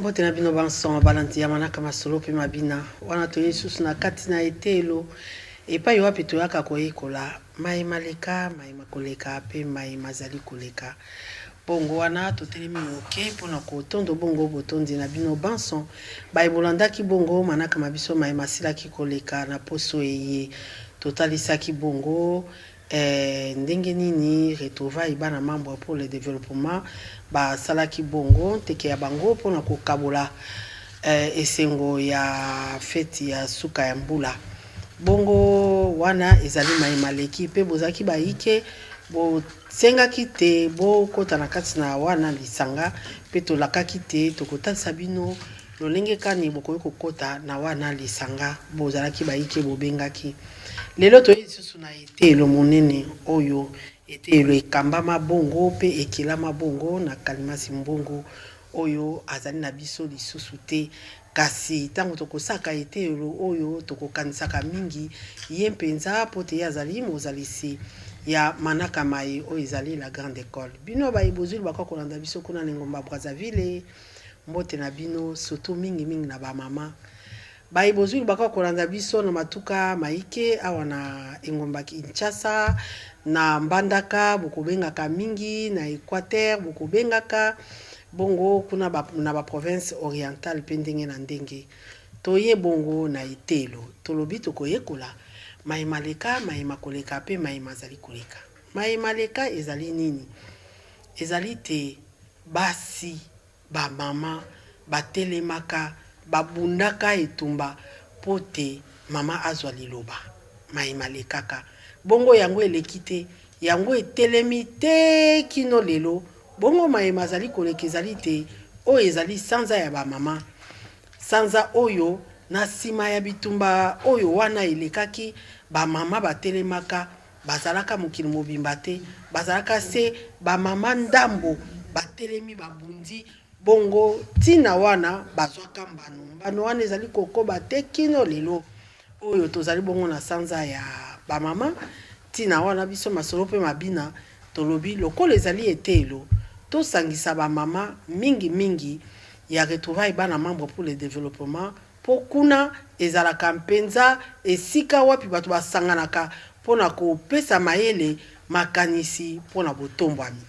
Mbote na bino banso balandi ya manaka masolo mpe mabina. Wana toye lisusu na kati na eteyelo epai wapi toyaka koyekola maye maleka, maye makoleka mpe maye mazali koleka. Bongo wana totelemi moke mpo na kotondo bongo botondi na bino banso baye bolandaki bongo manaka ma biso maye masilaki koleka na poso eye. Totalisaki bongo Eh, ndenge nini retrouvailles bana membres pour le developpement basalaki bongo nteke ya bango mpo na kokabola eh, esengo ya feti ya suka ya mbula. Bongo wana ezali maye maleki mpe bozalaki bayike bosengaki te bokota na kati na wana lisanga mpe tolakaki te tokotalisa bino lolenge kani bokoki kokota na wana lisanga bozalaki bayike bobengaki. Lelo toye lisusu na eteyelo monene oyo eteyelo ekambama bongo mpe ekelama bongo na Kalimasi Mbungu oyo azali na biso lisusu te. Kasi ntango tokosaka eteyelo oyo tokokanisaka mingi ye mpenza mpo te ye azali mozalisi ya manaka maye oyo ezali la grande ecole. Bino baye bozwi libaku kolanda biso kuna na engumba Brazzaville, mbote na bino surtout mingi mingi na ba mama. Baye bozwi libaku ya kolanda biso na matuka maike awa na engumba Kinshasa, na Mbandaka bokobengaka mingi, na Equateur bokobengaka bongo kuna ba, na ba province orientale mpe ndenge na ndenge. Toye bongo na eteyelo, tolobi tokoyekola maye maleka, maye makoleka mpe maye mazali koleka. Maye maleka ezali nini? Ezali te basi Ba mama batelemaka, babundaka etumba mpo te mama azwa liloba. Maye malekaka. Bongo yango eleki te, yango etelemi tee kino lelo. Bongo maye mazali koleka ezali te oyo ezali sanza ya ba mama. Sanza oyo, na sima ya bitumba oyo wana elekaki, ba mama batelemaka Bazalaka mokili mobimba te, bazalaka se ba mama ndambo batelemi babundi, bongo ntina wana bazwaka mbano. Mbano wana ezali kokoba te kino lelo oyo tozali bongo na sanza ya ba mama. Ntina wana biso masolo mpe mabina tolobi lokola ezali eteyelo, tosangisa ba mama mingi mingi ya Retrouvailles Bana Membres pour le Developpement Mpo kuna ezalaka mpenza esika wapi bato basanganaka mpo na kopesa mayele, makanisi mpo na botombwami.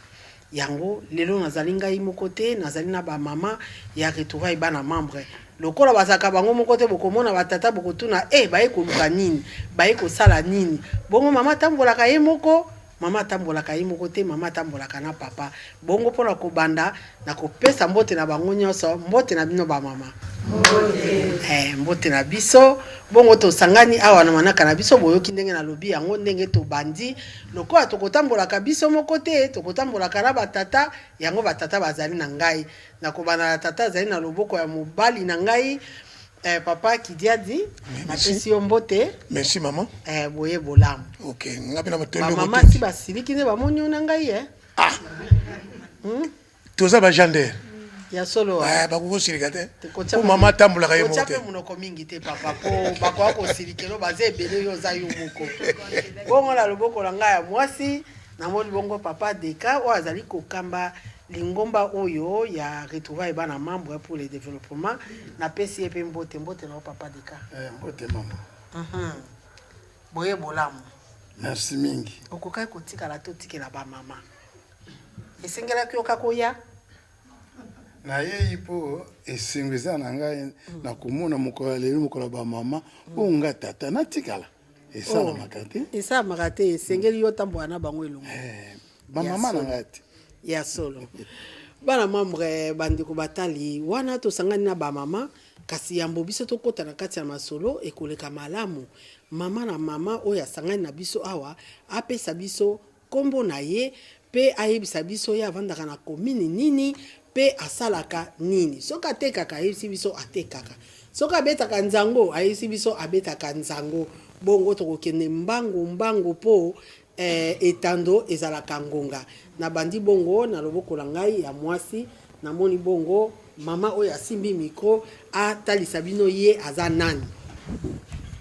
Yango, lelo nazali ngai moko te, nazali na ba mama ya Retrouvailles bana membres. Lokola bazalaka bango moko te, bokomona ba tata bokotuna, eh baye koluka nini? Baye kosala nini? Bongo mama atambolaka ye moko? Mama atambolaka ye moko te, mama atambolaka na papa. Bongo mpo na kobanda, nakopesa mbote na bango nyonso. Mbote na bino ba mama. Mbote. Eh, mbote na biso. Bongo tosangani awa na manaka na biso, boyoki ndenge nalobi yango, ndenge tobandi. Lokola tokotambolaka biso moko te, tokotambolaka na ba tata, yango ba tata bazali na ngai. Nakobanda na tata azali na loboko ya mobali na ngai. Eh, papa Kidiadi, napesi yo mbote. Merci maman. Eh, boye bolamu. OK, nga pe na botondi. Ba mama si basiliki nde bamoni yo na ngai eh. Ah. Toza ba gender. Ya solo. Eh, bakoki kosilika te. Po mama atambolaka ye moko te. Kotia pe monoko mingi te papa po bakoka kosilikelo baza ebele yo oza yo moko. Bongo na loboko na ngai ya mwasi namoni bongo papa Deka oyo azali kokamba Lingomba oyo ya retrouvailles bana membres pour le developpement na pesi ye pe mbote mbote na yo papa Deka. Eh, mbote mama. Boye bolamu. Merci mingi. Okokaki kotikala te otikela ba mama. Esengelaki yo kaka oya? Nayei mpo esengo eza na ngai na komona mokolo ya lelo mokolo ya ba mama oyo nga tata natikala. Esalamaka te. Oh, esalamaka te, esengeli yo otambola na bango elongo. Eh, ba mama na ngai te. Ya solo. Bana membre, bandeko batali, wana tosangani na ba mama, kasi yambo biso tokota na kati ya masolo, ekoleka malamu mama na mama oyo asangani na biso awa apesa biso kombo na ye pe ayebisa biso ye avandaka na commune nini pe asalaka nini. Soki atekaka ayebisi biso atekaka. Soki abetaka nzango ayebisi biso abetaka nzango. Bongo tokokende mbangu mbangu po etando ezalaka ngonga. Nabandi bongo na loboko na ngai ya muasi, namoni bongo mama oyo asimbi micro atalisa bino ye aza nani.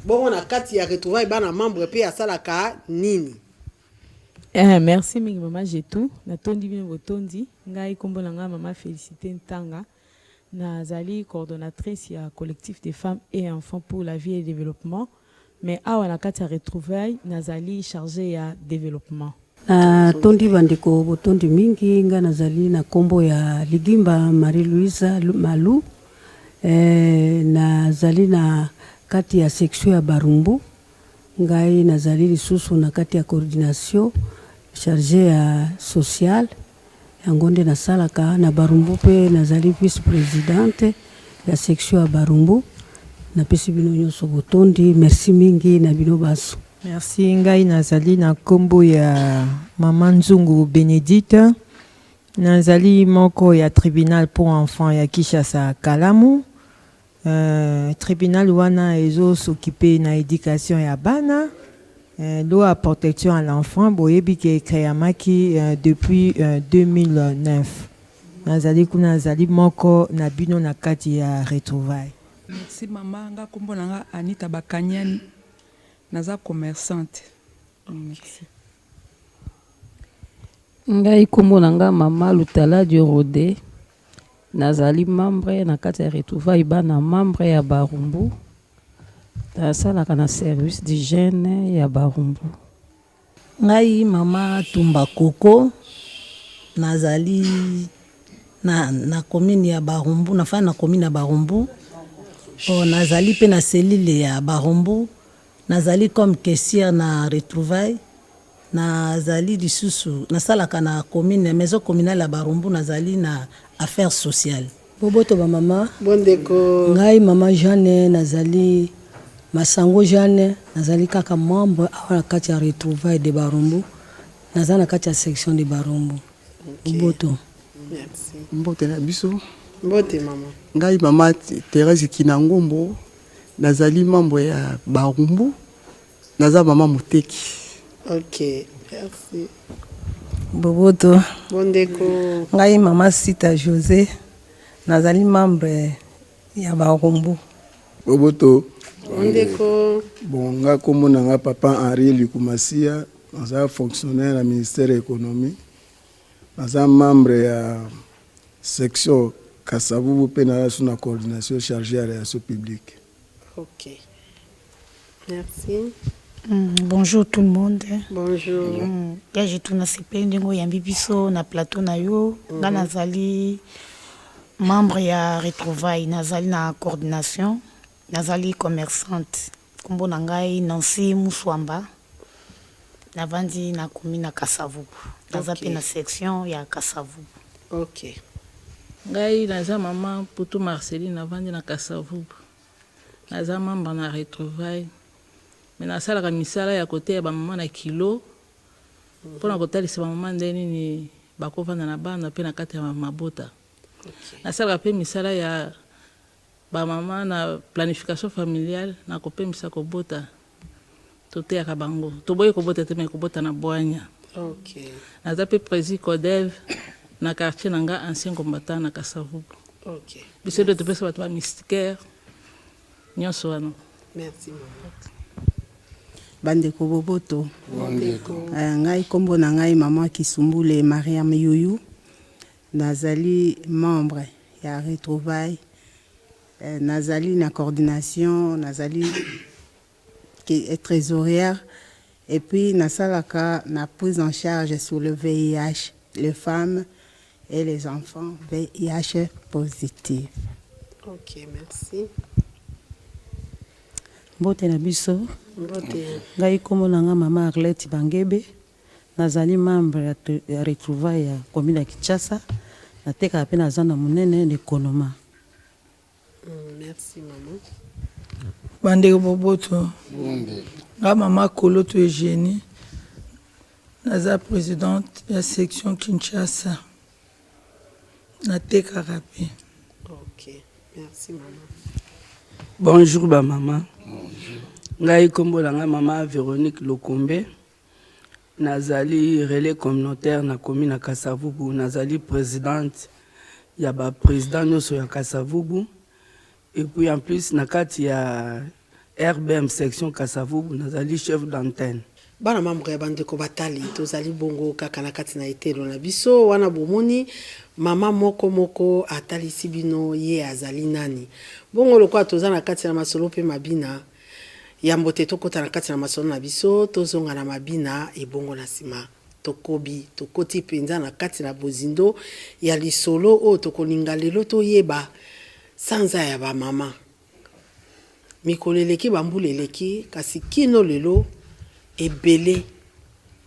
Bongo na kati ya retrouvailles bana membres pe asalaka nini. Eh merci mingi mama Jetou, natondi bino botondi, ngai kombo na ngai mama Felicite Ntanga, Nazali coordonnatrice ya Collectif des femmes et enfants pour la vie et le développement, mais awa na kati ya retrouvailles nazali chargee ya developpement. Na tondi ba ndeko botondi mingi nga nazali na kombo ya Ligimba Marie Louise Malu eh, nazali na kati ya section ya Barumbu ngai nazali lisusu na kati ya coordination charge ya sociale Yango nde nasalaka na Barumbu mpe nazali vice presidente ya section ya Barumbu. Napesi bino nionso botondi. Merci mingi na bino banso. Merci ngai nazali na kombo ya maman Nzungu Benedite nazali moko ya tribunal pour enfants ya Kishasa Kalamu Tribunal wana ezo s'occuper na education ya bana. Loi ya protection à l'enfant boyebi ke e creamaki depuis 2009. Nazali kuna nazali moko na bino na kati ya retrouvailles. Merci mama nga kombo na nga Anita Bakanyani naza commerçante merci. Ngai kombo na nga mama Lutaladio Rode Nazali membre na kati ya retrouvailles bana membre ya Barumbu. Nasalaka na service d'hygiène ya Barumbu. Ngai mama Tumba Coco nazali na, na commune ya Barumbu, nafandi na commune ya Barumbu. Oh, nazali pe na cellule ya Barumbu, nazali comme caissière na retrouvailles. Nazali lisusu nasalaka na commune maison communale ya Barumbu nazali na affaires sociales. Boboto ba mama. Bon ndeko. Ngai mama Jeanne nazali Masango Jeanne nazali kaka membre awa na kati ya retrouvailles de Barumbu naza na kati ya section de Barumbu. Boboto. Merci. Mbote na biso. Mbote mama. Ngai mama Therese Kinangombo nazali membre ya Barumbu. Naza maman moteki. Ok merci. Boboto. Bon ndeko. Ngai mama Sita Jose nazali membre ya Barumbu. Boboto. Bon ndeko. Bon nga kombo na nga papa Henri Likumasia naza fonctionnaire na ministère ya economie naza membre ya section Kasavubu pe naza lisusu na coordination charge ya relation publique. Ok. Merci. Bonjour tout le monde. Bonjour. Ya Jetou nasepeli ndenge oyambi biso na plateau na yo. Nga nazali membre ya retrouvailles, nazali na coordination, nazali commerçante. Kombo na ngai Nancy Muswamba. Navandi na commune ya Kasa-Vubu. Naza pe na section ya Kasa-Vubu. Ok. Ngai naza maman Putu Marceline navandi na Kasa-Vubu. Naza membre na retrouvailles mais nasalaka misala ya koteya ba maman na kilo pona kotalisa ba maman ndenge nini bakovanda na bana pe na kati ya mabota. Nasalaka pe misala ya ba maman na planification familiale na kopemisa kobota toteyaka bango. Toboyi kobota te mais kobota na bwanya. Naza pe presi codev na quartier na nga ancien combattant na Kasa-Vubu. Biso nde topesa bato ba mystiquaire nyonso wana. Merci mama. Bandeko boboto. Eh, ngai kombo na ngai maman Kisumbule Mariam Yuyu nazali membre ya retrouvailles eh, nazali na coordination nazali tresorière et puis nasalaka na prise en charge sur le VIH les femmes et les enfants VIH positif. Ok, merci. Mbote na biso. Mbote. Ngai kombo na nga mama Arlette Bangebe. Nazali membre ya retrouvailles ya commune ya Kinshasa. Natekaka pe na zando ya monene na Economa. Merci maman. Bandeko boboto nga mama Koloto Eugenie naza presidente ya section Kinshasa natekaka pe. Ok merci maman. Bonjour ba mama. Ngai kombo na ngai mama Veronique Lokombe. Nazali relais communautaire na commune ya Kasa-Vubu. Nazali presidente ya ba presidents nionso ya Kasa-Vubu. Et puis en plus na kati ya RBM section Kasa-Vubu nazali chef d'antenne. Bana membre ya bandeko batali, tozali bongo kaka na kati na etelo na biso wana. Bomoni mama moko moko atalisi bino ye azali nani. Bongo lokola toza na kati na masolo mpe mabina, yambo te tokota na kati na masolo na biso, tozonga na mabina ebongo na nsima tokobi tokoti mpenza na kati na bozindo ya lisolo oyo tokolinga lelo toyeba sanza ya bamama. Mikolo eleki, bambula eleki, kasi kino lelo ebele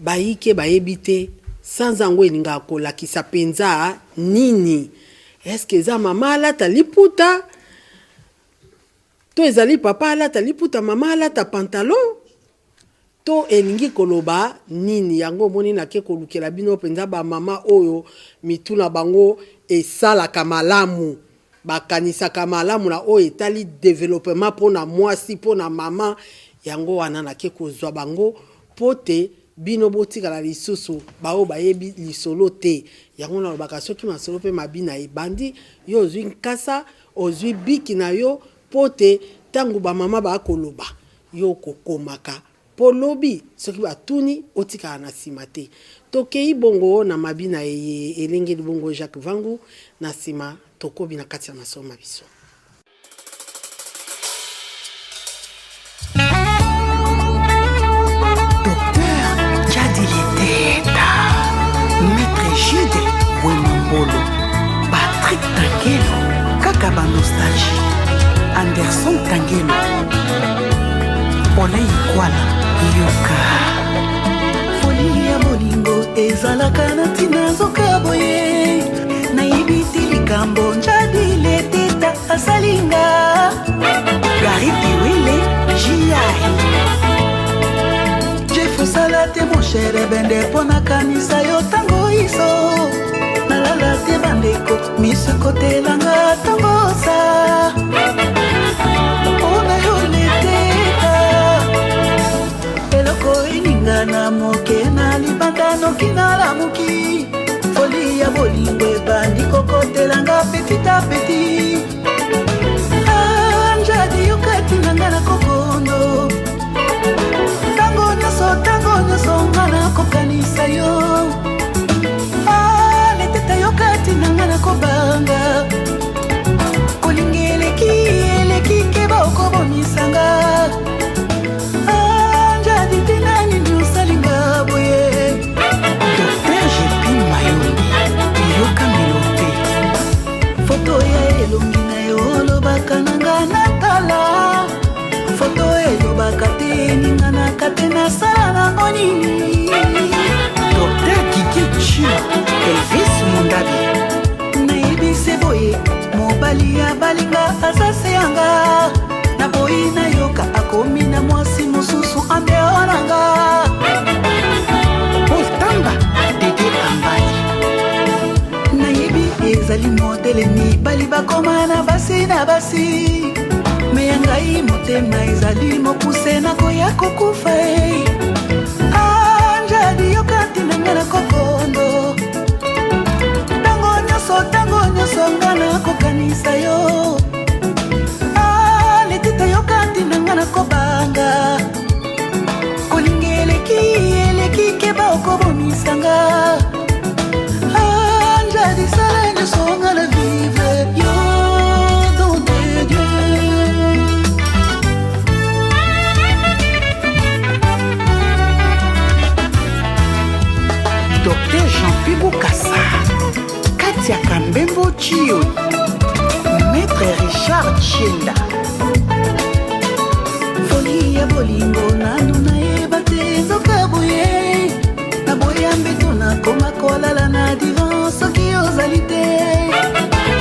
bayike bayebi te sanza yango elingaka kolakisa mpenza nini. Eske eza mama alata liputa to ezali papa alata liputa mama alata pantalon to elingi koloba nini? Yango omoni nake kolukela bino mpenza bamama oyo mitu na bango esalaka malamu, bakanisaka malamu na oyo etali developema mpo na mwasi, mpo na mama. Yango wana nake kozwa bango mpo te bino botikala lisusu baoyo bayebi lisolo te. Yango nalobaka soki masolo mpe mabina ebandi, yo ozwi nkasa, ozwi biki na yo mpo te ntango bamama bakoloba yo okokomaka, mpo lobi soki batuni otikala na nsima te. Tokei bongo na mabina eye elengeli bongo Jacques Vangu, na nsima tokobi na kati ya masolo ma biso. Docteur Djadili Teta, Maître Jude Wemambolo, Patrick Tangelo, kaka ba nostalgie, Anderson Tangelo, Paulin Ikwala, yoka. Folie ya bolingo ezalaka na ntina nzoka boye, nayebi te likambo Njadile Teta asalinga. Gary Piwele, JI. Jeff osala te mon cher ebende mpo nakanisa yo ntango iso nalala te bandeko miso ekotelanga ntango osa mpona yo leteta eloko eningana moke na libanda noki nalamuki foli ya bolingo ebandi kokotelanga petit a petit. Anjadi yokati na nga na kokondo ntango nyonso, ntango nyonso nga nakokanisa yo. Ah, leteta yokati na nga na kobanga kolinga eleki eleki keba okobomisanga. Anjadi ntina nini osalinga boye? Dr Jepi Mayombi, yoka melo te. Foto ya elongi na yo olobaka na nga natala, foto elobaka te, eninganaka te, nasala nango nini? Dr Kiki Chio, Elvis Mundabi. Nayebi se boye mobali ya balinga aza se yanga, naboyi nayoka akomi na mwasi mosusu andeo nanga. Paul Tamba, Dede Ambali. Nayebi ezali modele mibali bakoma na basi na basi, me ya ngai motema ezali mokuse, nakoya kokufa e. Anjadi yoka ntina nga na kokondo ntango nyonso, ntango nyonso nga nakokanisa yo. Ah, letita yoka ntina nga nakobanga kolinga eleki eleki keba okobomisanga. Anjadi sala nyonso nga na vivre yo don de Dieu. Dr Jean-Pi Bukasa, Katia Kambembo Chio, Maître Richard Chienda. Foli ya bolingo nanu nayeba te nzoka boye, naboya mbeto nakoma kolala na divan soki ozali te.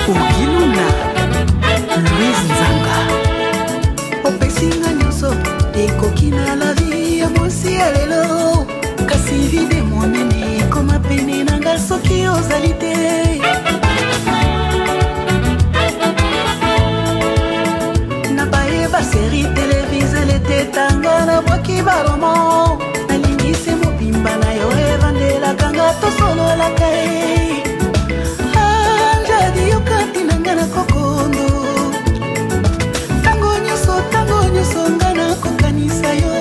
Okiluna, Louise Nzanga. Opesinga nyonso ekoki na lavi ya mwasi ya lelo, kasi vide monene ekoma pene na nga soki ozali te. Na bayeba seri televizele etetanga, nabwaki baroman, nalingisi mobimba na yo evandelaka nga tosololaka e. Anjadi yoka ntina nga na kokondo ntango nyonso, ntango nyonso nga nakokanisa yo.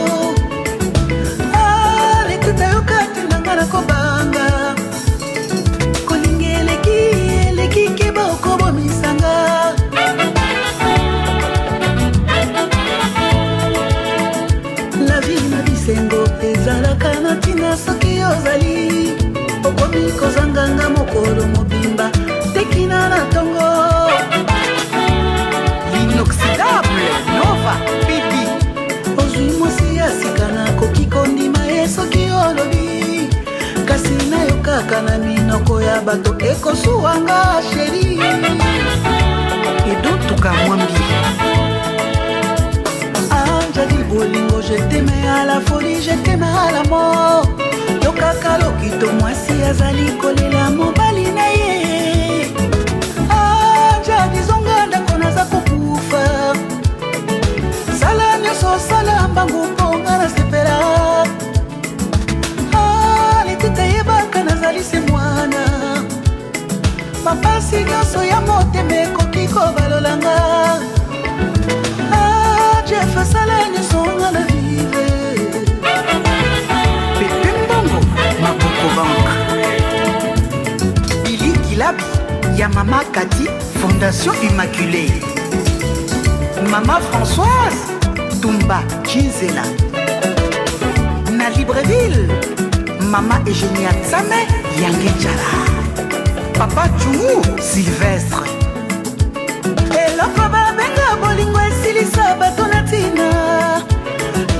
bato ekosuwa nga sheri Edotuka Mwambi. Anjali bolingo, je t'aime à la folie, je t'aime à la mort. Yokaka lokito mwasi azali kolela mobali na ye. Anjali zonga ndako, naza kokufa. Sala nyonso, sala mbangu mpo nga nasepela. Ah, letita yebaka nazali se mwana. Bapasi nyonso ya motema ekoki kobalolanga. Ah, Jeff, sala nyonso nga na vivre. Pepe Mbongo, Maboko Bank. Billy Kilabi, ya Mama Kati, Fondation Immaculée. Mama Françoise, Tumba Chinzela. Na Libreville, Mama Eugenia Tsame, Yange Tchala. Papa Tchoumou, Sylvestre. Eloko babenga bolingo esilisa bato na ntina.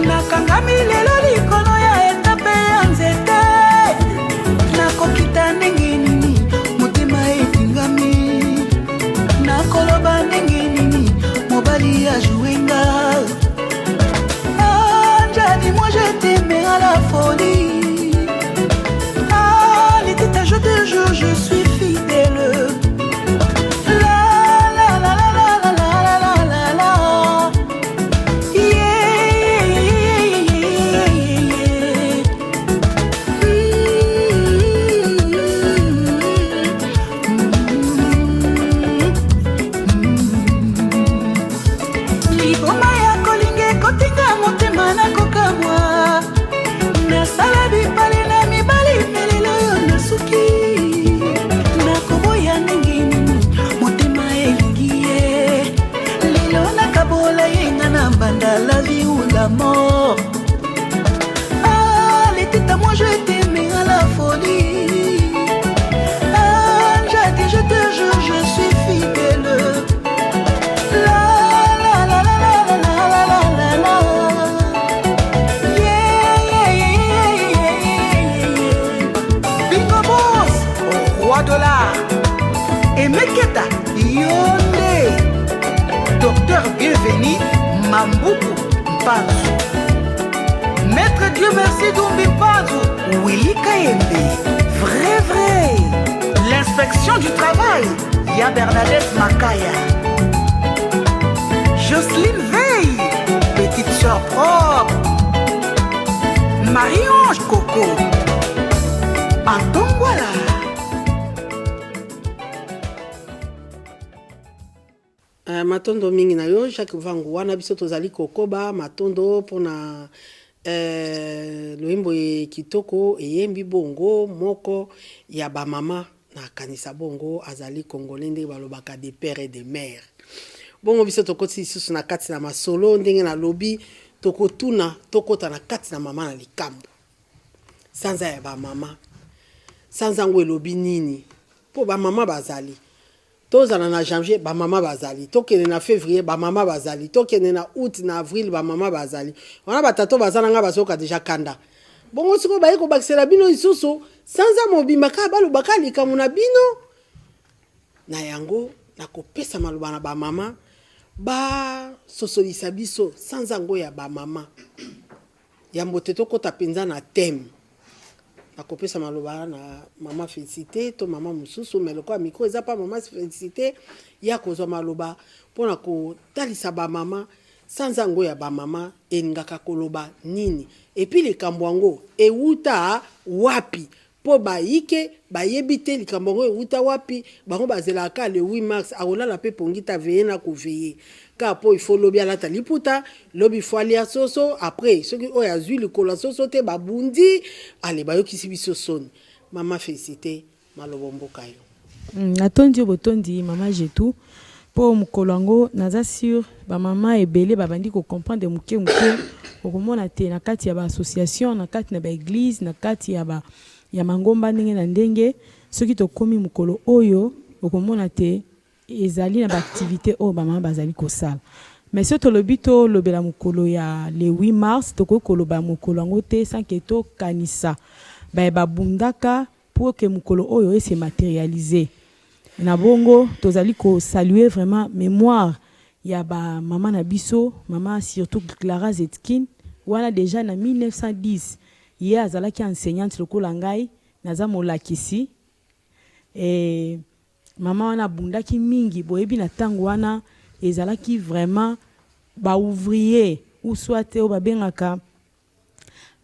Nakangami lelo likolo ya etape ya nzete. Nakokita ndenge nini? Motema etingami. Nakoloba ndenge nini? Mobali ajouer nga. Anjani, moi je t'aime à la folie. Ah, Letita, je te jure, je suis fidèle. La la la la la la la la la la. Yeah, yeah, yeah, yeah. Liboma ya kolinga ekotinga motema nakokamwa. Nasala bipale na mibali, melelo oyo nasuki. Nakoboya ndenge nini? Motema elingi ye. Lelo nakabola ye nga na mbanda, la vie ou la mort. Ah, letita, moi je t'aime à la folie. Ah, Jadi, je te jure, je suis fidèle. La la la la la la la la la la. Yeah, yeah, yeah, yeah, yeah, yeah. Bingo Boss, roi dollar. Emeketa, Yonde. Docteur Bienvenu, Mambuku, Mpanzu. Maître Dieu merci Dumbi Mpanzu, Willy Kayembe. Vrai, vrai. L'inspection du travail, Ya Bernadette Makaya. Jocelyne Veille, petite sœur propre. Marie-Ange Coco. Anton Gwala. Matondo mingi na yo Jacques Vangu. Wana biso tozali kokoba. Matondo mpona loyembo ye kitoko eyembi bongo moko ya bamama. Nakanisa bongo azali congolais, ndenge balobaka de père et de mère. Bongo biso tokoti lisusu na kati na masolo. Ndenge nalobi, tokotuna, tokɔta na kati na mama na likambo sanza ya bamama. Sanza yango elobi nini? Mpo bamama bazali, tozala na janvier, bamama bazali, tokende na février, bamama bazali, tokende na août, na avril, bamama bazali wana. Batato baza na nga, bazoyoka déjà kanda. Bongo sikoyo baye kobakisela bino lisusu sanza mobimba kaka balobaka likambo na bino. Na yango nakopesa maloba na bamama basosolisa biso sanza yango ya bamama. Yambo te tokɔta mpenza na thème, nakopesa maloba na mama Félicité to mama mosusu, mais lokola micro eza pa mama Félicité, ya kozwa maloba mpona kotalisa bamama sanza yango ya bamama elingaka koloba nini, et puis likambo yango ewuta wapi, mpo bayike bayebi te likambo yango ewuta wapi. Bango bazelaka le 8 mars, akolala mpe pongi ta veye na koveye kaka mpo ifo lobi alata liputa, lobi ifo alia soso. Après soki oyo azwi likolo ya soso te, babundi ale bayokisi biso soni. Mama Félicité, maloba mboka yo. Natondi yo botondi, mama Jetu, mpo mokolo yango naza sur bamama ebele babandi kocomprendre moke moke. Okomona te na kati ya baassociation, na kati na baéglise, na kati ya mangomba ndenge na ndenge, soki tokómi mokolo oyo, okomona te ezali na baactivité oyo bamama bazali kosala. Mais soki tolobi tolobela mokolo ya le 8 mars, tokoki koloba mokolo yango te sans que tokanisa baye babundaka. pour que mokolo oyo e se materialiser. Na bongo tozali ko saluer vraiment memoire ya ba mama na biso, mama surtout Clara Zetkin wana dejà na 1910 ye azalaki enseignante lokola ngai naza molakisi et mama wana abundaki mingi, boyebi na tango wana ezalaki vraiment ba ouvriers ou soit oyo babengaka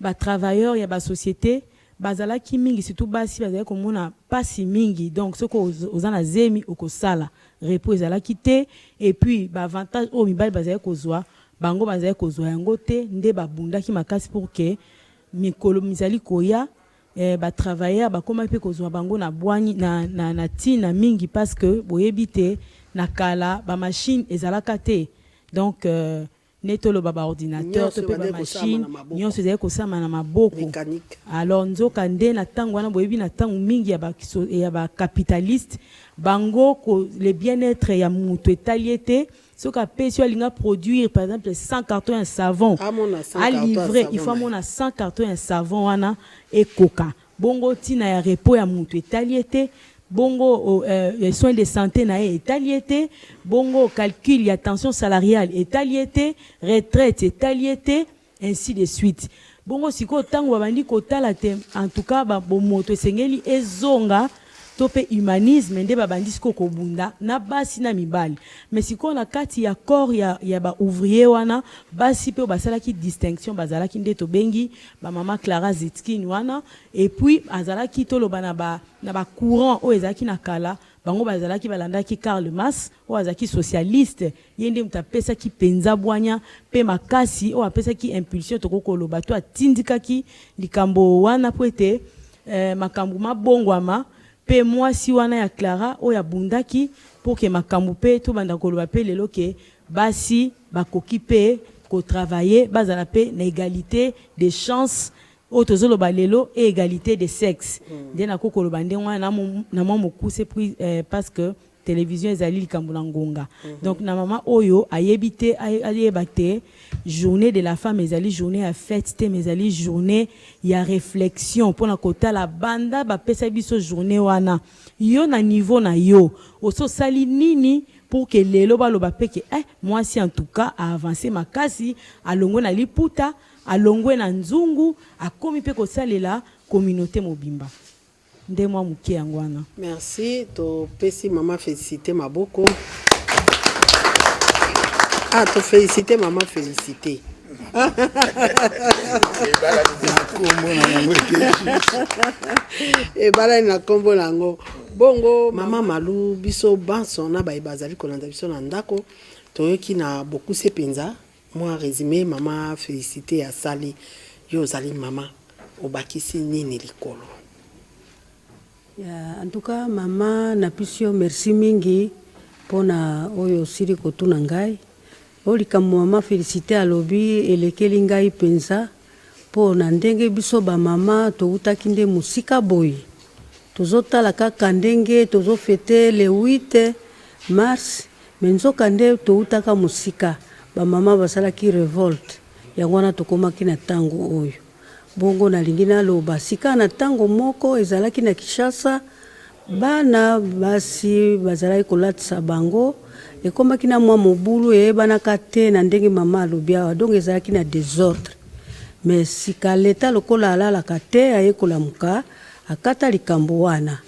Ba travailleurs ya ba societes bazalaki mingi surtout basi bazalaki komona pasi mingi donc soki oza na zemi okosala repos ezalaki te et puis ba avantages oyo mibali bazalaki kozua bango bazalaki kozua yango te nde babundaki makasi pour que mikolo mizali koya ba travailleurs bakomaki pe kozua bango na bwanya na, na, na tina mingi parce que boyebi te na kala ba machines ezalaka te donc Nde toloba ba ordinateur to pe ba machine nionso ezali kosalama na maboko. Alors nzoka nde na tango wana boyebi na tango mingi ya ba ya ba capitaliste bango ko le bien etre ya mutu etali ye te soki apesi yo alingi a produire par exemple 100 cartons ya savon a livrer il faut amona 100 cartons ya savon wana ekoka Bongo tina ya repos ya mutu etali ye te, bongo soins de sante na ye etali ye te, bongo calcul ya tension salariale etali ye te, retraite etali ye te, ainsi de suite. Bongo sikoyo tango babandi kotala te en tout cas ba bomoto esengeli ezonga to pe humanisme nde babandi sikoyo kobunda na basi na mibali. Mais sikoyo na kati ya corps ya ya ba ouvriers wana basi pe oyo basalaki distinction bazalaki nde tobengi ba mama Clara Zetkin wana et puis azalaki toloba na ba na ba courant oyo ezalaki na kala bango bazalaki balandaki Karl Marx oyo azalaki socialiste ye nde moto apesaki penza bwanya pe makasi oyo apesaki impulsion tokoki koloba to atindikaki likambo wana mpo ete eh, makambo mabongwama pe mwasi wana ya Clara oyo abundaki pour que makambo pe tobanda koloba pe lelo ke Basi bakoki pe ko travailler bazala pe na egalite de chance oyo tozo loba lelo et egalite de sexe nde nako koloba ndenge wana na mwa mokuse puis parce que television ezali likambo na ngonga donc na mama oyo ayebi te ayeba te journee de la femme ezali journee ya fete te mais ezali journee ya reflexion pona kotala banda bapesa biso journee wana yo na niveau na yo osi osali nini Pour que lelo baloba pe que eh mwasi en tout cas a avancer makasi, alongwe na liputa, alongwe na nzungu, akomi pe kosalela communaute mobimba. Nde mwa moke yango wana. Merci, topesi mama Felicite maboko. Ah, to felicite mama Felicite. Ebalani na kombo na yango. Bongo mama Malu, biso banso na baye bazali kolanda biso na ndako, toyoki na bokuse penza mwa resume mama Felicite asali. Yo ozali mama, obakisi nini likolo? Ya, en tout cas mama napesi yo merci mingi pona oyo osili kotuna ngai. Oyo likambo mama Felicite alobi elekeli ngai penza po na ndenge biso ba mama towutaki nde mosika boye. Tozotala kaka ndenge tozo fete le 8 mars mais nzoka nde towutaka mosika. Ba mama basalaki revolte yango wana tokomaki na tango oyo. Bongo nalingi naloba sika na tango moko ezalaki na Kinshasa bana basi bazalaki kolatisa bango ekomaki na mwa mobulu eyebanaka te na ndenge mama alobi awa donc ezalaki na desordre mais sika leta lokola alalaka te aye kolamuka akata likambo wana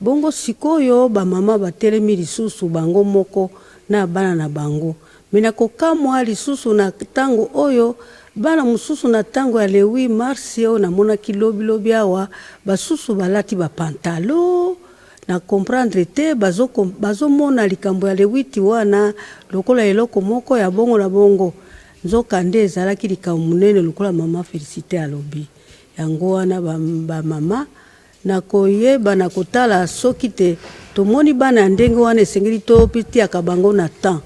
bongo sikoyo ba mama batelemi lisusu bango moko na bana na bango Mais na kokamwa lisusu na tango oyo bana mosusu na tango ya le 8 mars oyo namonaki lobi lobi awa basusu balati ba pantalo na comprendre te bazo bazomona likambo ya le 8 wana lokola eloko moko ya bongo na bongo nzoka nde ezalaki likambo monene lokola mama Felicite alobi yango wana ba, ba mama Na koyeba na kotala soki te tomoni bana ya ndenge wana esengeli to tiaka bango na temps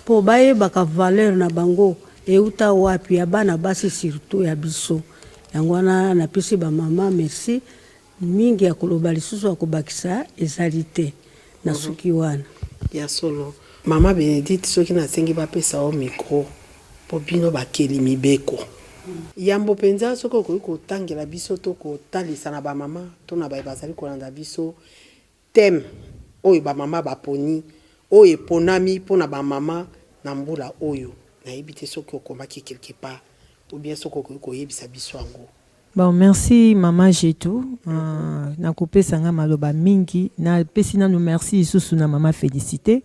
po bayebaka valeur na bango ewuta wapi ya bana basi surtout ya biso yango wana napesi ba mama merci mingi ya koloba lisusu ya kobakisa ezali te na suki wana. Ya solo mama Benedicte soki nasengi bapesa yo micro po bino bakeli mibeko. Yambo mpenza, soki okoki kotangela biso to kotalisa na bamama to na baye bazali kolanda biso thème oyo bamama baponi, oyo eponami mpo na bamama na mbula oyo. Nayebi te soki okomaki quelque part ou bien soki okoki koyebisa biso yango. Bon, merci mama Jetou. Nakopesa nga maloba mingi. Napesi nanu merci lisusu na mama Félicité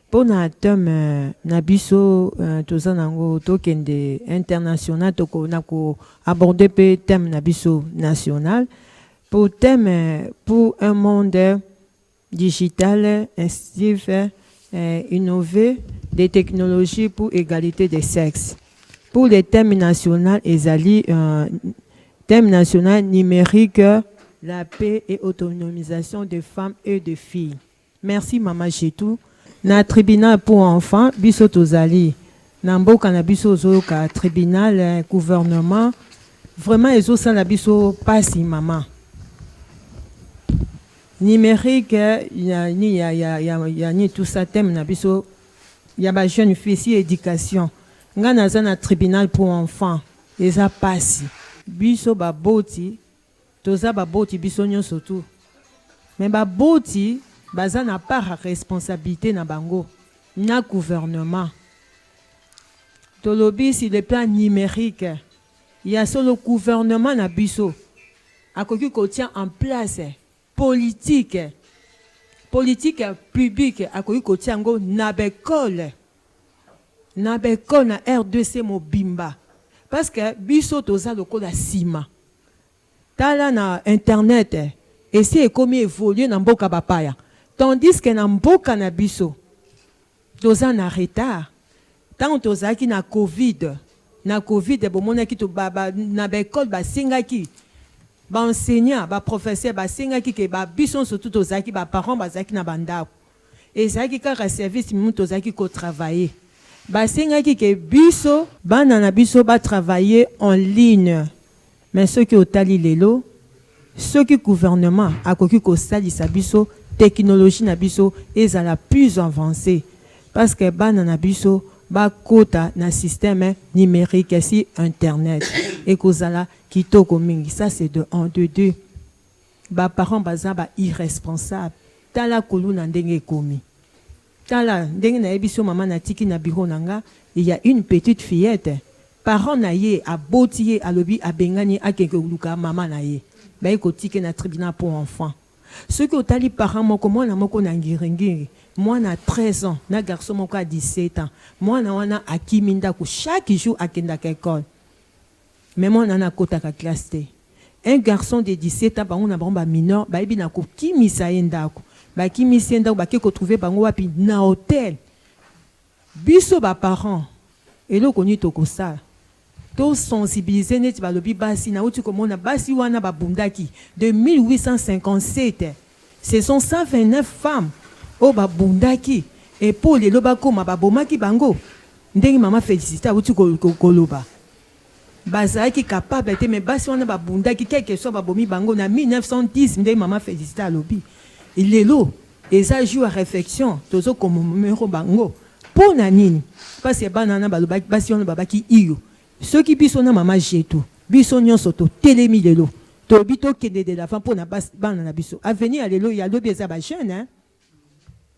mpona thème na biso. Toza nango, tokende international, toko na koaborder mpe thème na biso national pour thème pour un monde digital inclusif, innover des technologies pour égalité des sexes. Pour le thème national ezali thème national numérique, la paix et autonomisation des femmes et des filles. Merci mama Jetou. Na tribunal pour enfants, biso tozali na mboka na biso, ozoyoka tribunal, gouvernement vraiment ezosala biso pasi. Mama numérique ya ni ya ni tout ça, thème na biso ya ba jeune fille si éducation. Nga naza na tribunal pour enfants, eza pasi. Biso baboti, toza baboti biso nyonso tu, me baboti baza na part ya responsabilité na bango na gouvernement. Tolobi sur le plan numérique, ya solo gouvernement na biso akoki kotia en place politique publique, akoki kotia yango na baekole na RDC mobimba, parce que biso toza lokola nsima. Tala na internet esi ekomi évolue na mboka bapaya, tandis que na mboka na biso toza na retard. Ntango tozalaki na Covid, bomonaki to, na baekole basengaki baenseignant, baprofesseur basengaki ke babiso nyonso tu tozalaki, baparent bazalaki na bandako, ezalaki kaka service mimu tozalaki kotravailler, basengaki ke biso bana na biso batravailler en ligne. Mais soki otali lelo, soki gouvernement akoki kosalisa biso technologie na biso ezala plus avancée, parce que bana na biso bakota na système numérique, si internet ekozala kitoko mingi. Ça, c'est de 1. De 2, baparent baza ba irresponsable. Tala kuluna ndenge ekomi, tala ndenge nayebi so mama natiki na bureau na nga, il y a une petite fillette, parent na ye aboti ye, alobi abengani, akende koluka mama na ye, baye kotika na tribunal pour enfant. Soki otali parent moko, mwana moko na Ngiringiri, mwana 13 ans na garçon moko ya 17 ans, mwana wana akimi ndako. Chaque jour akendaka école, mais mwana wana akotaka classe te. Un garçon de 17 ans, bango na bango bamineur bayebi na kokimisa ye ndako, bakimisi ye ndako, bake kotrouver bango wapi? Na hotel. Biso baparent, eloko nini tokosala? Tosensibiliser neti balobi basi. Nauti komona basi wana babundaki de 1857, ce sont 129 femmes oyo babundaki epo lelo bakóma babomaki bango. Ndenge mama Félicité awuti koloba, bazalaki capable te, mais basi wana babundaki, quelque soit babomi bango na 1910. Ndenge mama Félicité alobi, lelo eza jour ya réflexion, tozocommémorer bango mpo na nini? Parce bana wana balobaki, basi wana babaki iyo. Soki biso na mama Jetu, biso nyonso totelemi lelo, tolobi tokende de l'avant mpo na bana na biso, avenir ya lelo ya lobi eza bajeune, hein?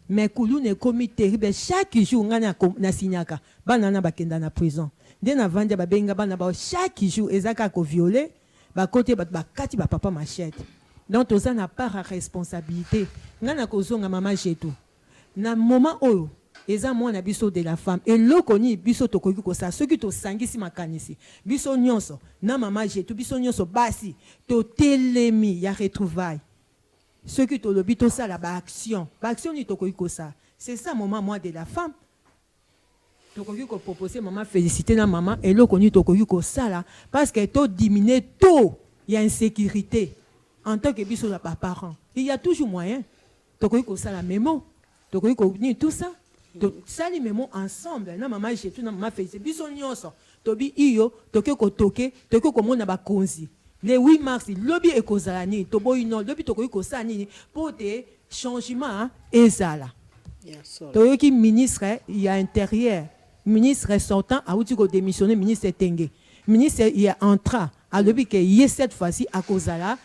Mais kuluna ekomi terrible. Chaque jour ngai nasinyaka bana wana bakenda na prison. Nde navandi, babenga bana bao, chaque jour eza kaka kovioler, bakoti bato, bakati bapapa machette. Donc toza na part ya responsabilité. Ngai na kozonga mama Jetu na moment oyo eza mwana biso de la femme, eloko nini biso tokoki kosala soki tosangisi makanisi biso nyonso na mama Jetu, biso nyonso basi totelemi ya retrouvaille, soki tolobi tosala baaction, baaction nini tokoki kosala? C'est ça moment mois de la femme. Tokoki kopropose mama Félicité na mama eloko nini tokoki kosala parce que todiminue taux ya insécurité en tant que biso na baparent. Il y a toujours moyen, tokoki kosala memo, tokoki nini, tout ça, tosali memo ensemble na mama Jetu, na mama Félicité, biso nyonso tobi iyo, toke kotoke, toke komona bakonzi le 8 mars. Lobi ekozala nini? Toboyi no, lobi tokoki kosala nini mpo te changement ezala? Toyoki ministre ya intérieur, ministre sortant awuti kodémissionner, ministre Tenge. Ministre ya entra alobi ke ye cette fois-ci akozala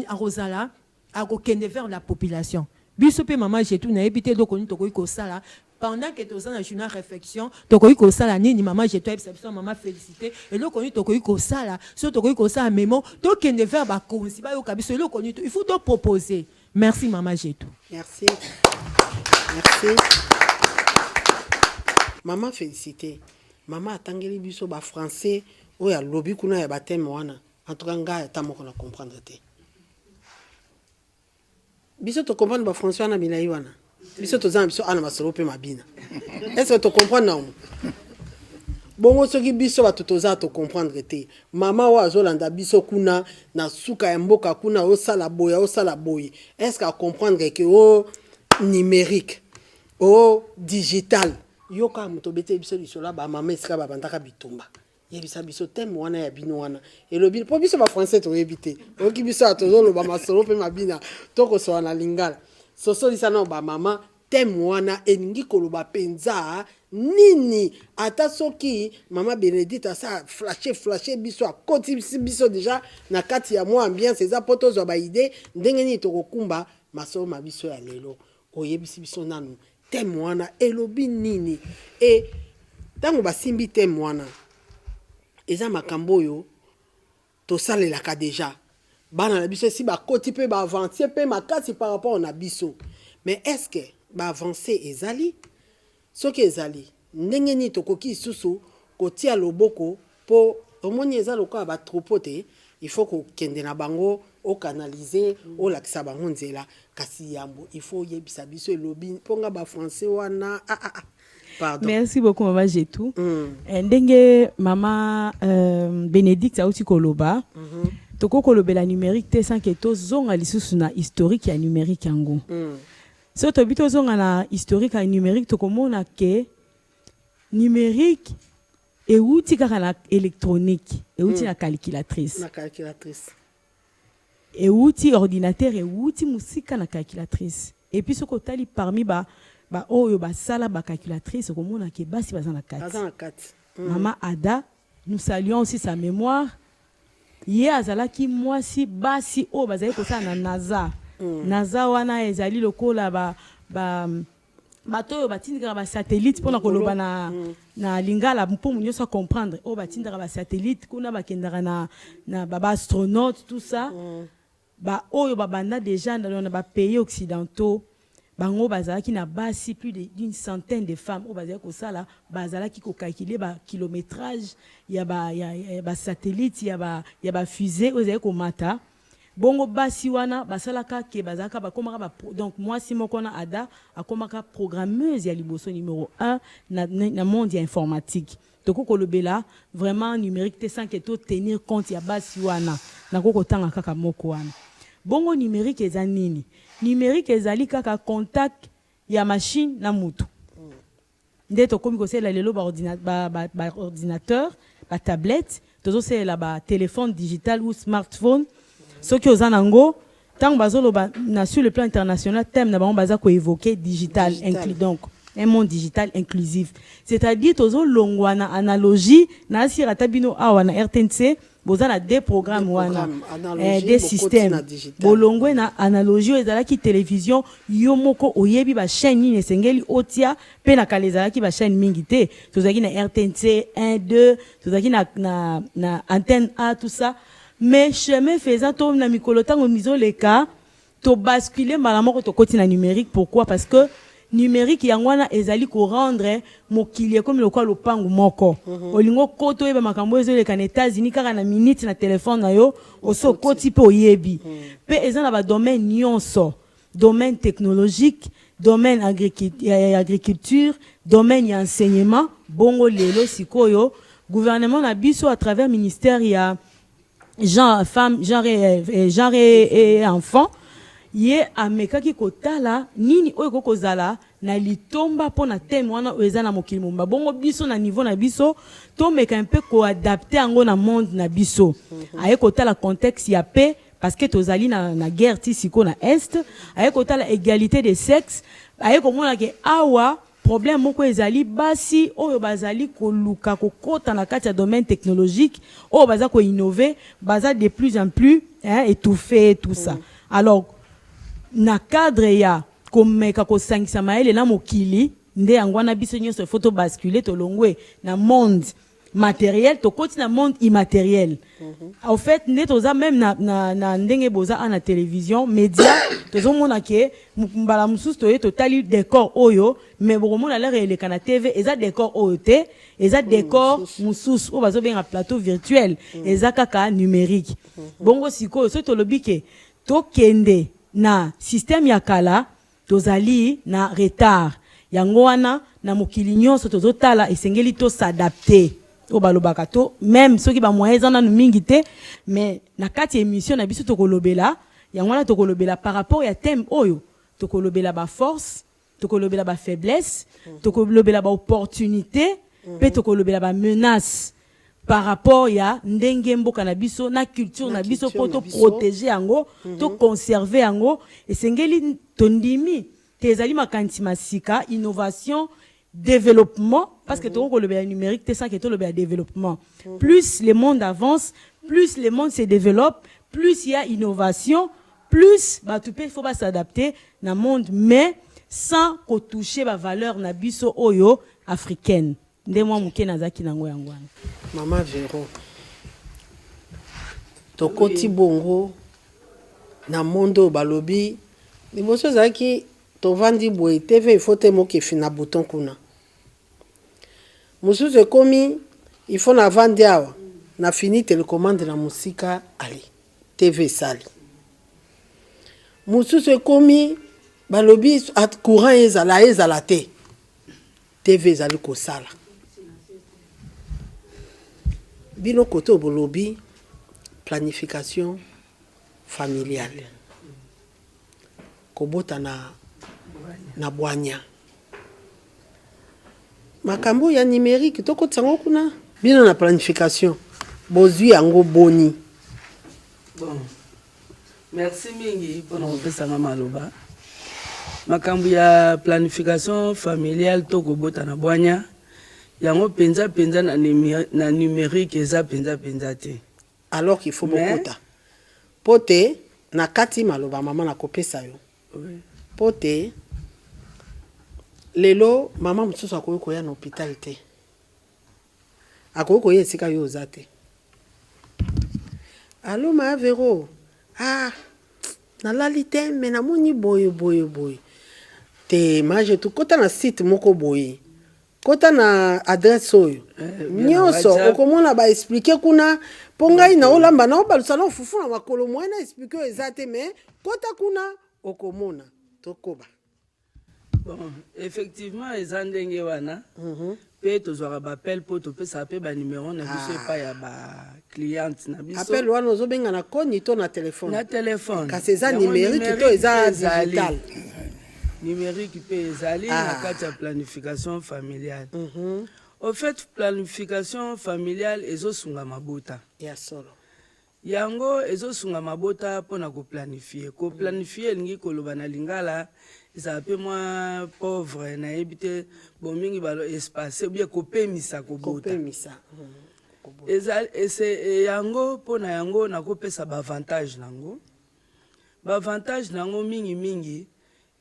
akozala akokende vers la population. Biso pe mama Jetou nayebi te eloko nini tokoki kosala pendant que toza na journal reflexion, tokoki kosala nini? Mama Jetou ayebisa biso, mama Felicite, eloko nini tokoki kosala? Soki tokoki kosala memo, tokende vers bakonzi bayoka biso eloko nini il faut to proposer. Merci mama Jetou. Merci. Merci. Maman Felicite, maman atangeli biso ba français oyo alobi kuna ya ba thème wana. En tout cas ngai ata moko na comprendre te. Biso to comprendre ba français wana milayi wana. Biso toza na biso ana masolo pe mabina. Est-ce que to comprendre nango? Bongo soki biso bato toza to comprendre te. Mama oyo azolanda biso kuna na suka ya mboka kuna osala boye osala boye. Est-ce que a comprendre que o numérique, o digital? Yo kaka moto obeteli biso lisolo ya ba mama esika babandaka bitumba. Yebisa biso thème wana ya bino wana elobi po biso ba français toyebi te. Oyoki biso awa tozoloba masolo pe mabina tokosola na lingala. Sosolisa nao ba mama thème wana elingi koloba penza nini? Ata soki mama Benedicte asi a flasher flasher biso akotisi biso dejà na kati ya mwa ambiance eza po tozwa ba idee ndenge nini tokokumba masolo ma biso ya lelo. Oyebisi biso nanu thème wana elobi nini? Et tango basimbi thème wana eza makambo oyo tosalelaka dejà bana na biso esi bakoti pe ba avancer pe makasi par rapport na biso mais est ce que ba avancer ezali? Soki ezali ndenge nini tokoki lisusu kotia loboko po omoni eza lokola ba troupeau te il faut kokende na bango o canaliser olakisa bango nzela kasi yambo il faut oyebisa biso elobi po nga ba français wana ah ah ah pardon. Merci beaucoup mama Jetou. Eh, ndenge mama euh, Benedicte auti koloba mm -hmm. tokoki kolobela numérique te sans que tozonga lisusu na historique ya numérique yango. Soki tobi tozonga na historique ya numérique tokomona ke numérique ewuti kaka na électronique, ewuti na calculatrice. Na calculatrice. Ewuti ordinateur ewuti mosika na calculatrice. Et puis soki otali parmi ba ba oyo basala ba calculatrice okomona ke basi baza na kati. Baza na kati. Mama Ada, nous saluons aussi sa mémoire. Ye azalaki mwasi basi oyo bazali kosala na NASA. NASA wana ezali lokola ba ba bato oyo batindikaka ba satellite pona koloba na na lingala mpo moto nyonso a comprendre oyo batindaka ba satellite kuna bakendaka na na ba astronautes tout ça ba oyo babanda dejà na ba pays occidentaux bango bazalaki na basi plus d'une centaine de femmes oyo bazalaki kosala bazalaki ko calculer ba kilometrage ya ba ya ba satellite ya ba ya ba fusee oyo ezalaki komata. Bongo basi wana basalaka ke bazalaka bakomaka ba donc mwasi moko wana Ada akomaka programmeuse ya liboso numero un na na monde ya informatique. Tokoki kolobela vraiment numerique te sans que to tenir compte ya basi wana. Nakoki kotanga kaka moko wana. Bongo numerique eza nini? Numerique ezali kaka contact ya machine na mutu. Nde tokomi kosalela lelo ba ba ordinateur, ba tablettes, tozosalela ba telephone digital ou smartphone. Soki oza na ngo, tango bazoloba na sur le plan international thème na bango baza ko evoquer digital, inclus donc un monde digital inclusif. C'est-à-dire tozolongwa na analogie na asira ata bino awa na RTNC boza na deux programmes wana, eh, deux systèmes. Bolongwe na analogie oyo ezalaki television, yo moko oyebi ba chaîne nini esengeli otia, pe na kala ezalaki ba chaîne mingi te, tozalaki na RTNC 1, 2, tozalaki na, na, na antenne A tout ça, mais chemin faisant to na mikolo tango mizoleka To basculer mbala moko tokoti na numerique pourquoi? Parce que numerique yango wana ezali ko rendre mokili ekomi lokola lopangu moko. Olingi okota oyeba makambo oyo ezoleka na Etats-Unis kaka na minute na telephone na yo osi okoti pe oyebi. Pe eza na ba domaines nionso, domaine technologique, domaine ya agriculture, domaine ya enseignement. Bongo lelo sikoyo gouvernement na biso à travers ministère ya genre femme genre et, genre et, et enfant ye amekaki kotala nini oyo ekoki kozala na litomba mpo na thème wana oyo eza na mokili mobimba. Bongo biso na niveau na biso tomeka un peu koadapte yango na monde na biso. Aye kotala contexte ya paix parce que tozali na, na guerre ti sikoyo na Est. Aye kotala egalite de sexe, aye komona ke awa. Problème moko ezali basi oyo bazali koluka kokota na kati ya domaine technologique oyo baza ko innover baza de plus en plus hein, etouffe tout ça. Alors na cadre ya komeka kosangisa mayele na mokili nde yango wana biso nyonso il faut to basculer, tolongwe na monde matériel, tokoti na monde immatériel. Au fait, nde toza même na ndenge boza a na télévision média, tozomona ke mbala mosusu toye totali décor oyo, mais bokomona lere eleka na TV eza décor oyo te, eza décor mosusu oyo bazobenga plateau virtuel, eza kaka numérique. Bongo sikoyo soki tolobi ke tokende na système ya kala, tozali na retard. Yango wana na mokili nyonso tozotala, esengeli tos'adapter. Oyo balobaka to même soki bamoyen eza nanu mingi te, mais na kati ya émission na biso tokolobela yango wana. Tokolobela par rapport ya thème oyo, tokolobela baforce, tokolobela bafaiblesse, tokolobela baopportunité mpe tokolobela bamenace par rapport ya ndenge mboka na biso na culture na biso mpo culture na biso. Toprotéger yango, toconserver yango. Esengeli tondimi te ezali makanisi masika, innovation, développement, parce que tokoki kolobela numérique te sans que tolobela développement. Plus le monde avance, plus le monde se développe, plus il y a innovation, plus bato mpe faut bas'adapter na monde, mais sans kotoucher bavaleur na biso oyo africaine. Nde mwa moke nazalaki nango yango wana. Mama Vero, tokoti bongo na monde oyo balobi liboso ezalaki tovandi boye, TV il faut te mokefi na bouton kuna. Mosusu ekomi il faut navandi awa, nafini télécommande na mosika, ale TV esali. Mosusu ekomi balobi courant ezala ezala te, TV ezali kosala. Bino kote oyo bolobi planification familiale, kobota na bwanya, makambo ya numérique tokotisa yango kuna. Bino na planification bozwi yango boni? Bon, merci mingi mpona kopesanga maloba. Makambo ya planification familiale to kobota na bwanya, yango mpenza mpenza na numérique eza mpenza mpenza te. Alors qu'il faut bokota mpo te na kati maloba mama nakopesa yo mpo te lelo mama mosusu akoki koya na hôpital te, akoki koya esika yo oza te. Allo ma Vero, ah, nalali te, me namoni boye boye boye te. Mage tokɔta na site moko boye, kota na adresse oyo nyonso okomona baexpliquer kuna. Mpo ngai naolamba, naobalusa na ofufu na makolo, moye na expliquer oyo eza te, mais kota kuna okomona. Tokoba. Bon, effectivement eza ndenge wana mpe tozwaka baappel mpo topesaka mpe banimero na biso epai ya bacliente na biso. Appel wana ozobenga na koni to na telefone? Na telefone. Kasi eza numérique to eza digital? Numérique mpe ezali na kati ya planification familiale. Au fait, planification familiale ezosunga mabota. Ya solo. Yango ezosunga mabota mpona koplanifier. Koplanifier elingi koloba na lingala ezala mpe mwa pauvre, nayebi te. Bon, mingi balo espace ou bien kopemisa kobota. Kopemisa. Eza ese yango. Mpona yango nakopesa baavantage nango. Baavantage nango mingimingi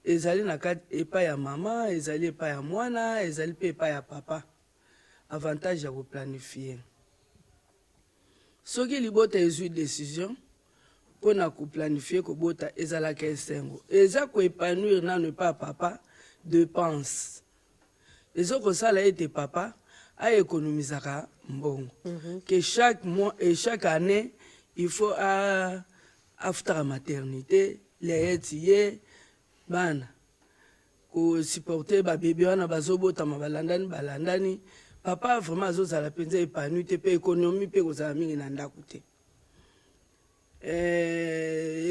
ezali na kati epai ya mama, ezali epai ya mwana, ezali mpe epai ya papa. Avantage ya koplanifier: soki libota ezwi décision mpona koplanifier kobota, ezalaka esengo, eza koépanouir nano epai ya papa. Dépense ezokosala ete papa aéconomisaka mbongo que chaque mois et chaque année il faut afutaka maternité, layeti ye bana, kosupporter babebe wana bazobotama balandani balandani. Papa vraiment azozala mpenza épanoui te, mpe économie mpe kozala mingi na ndako te.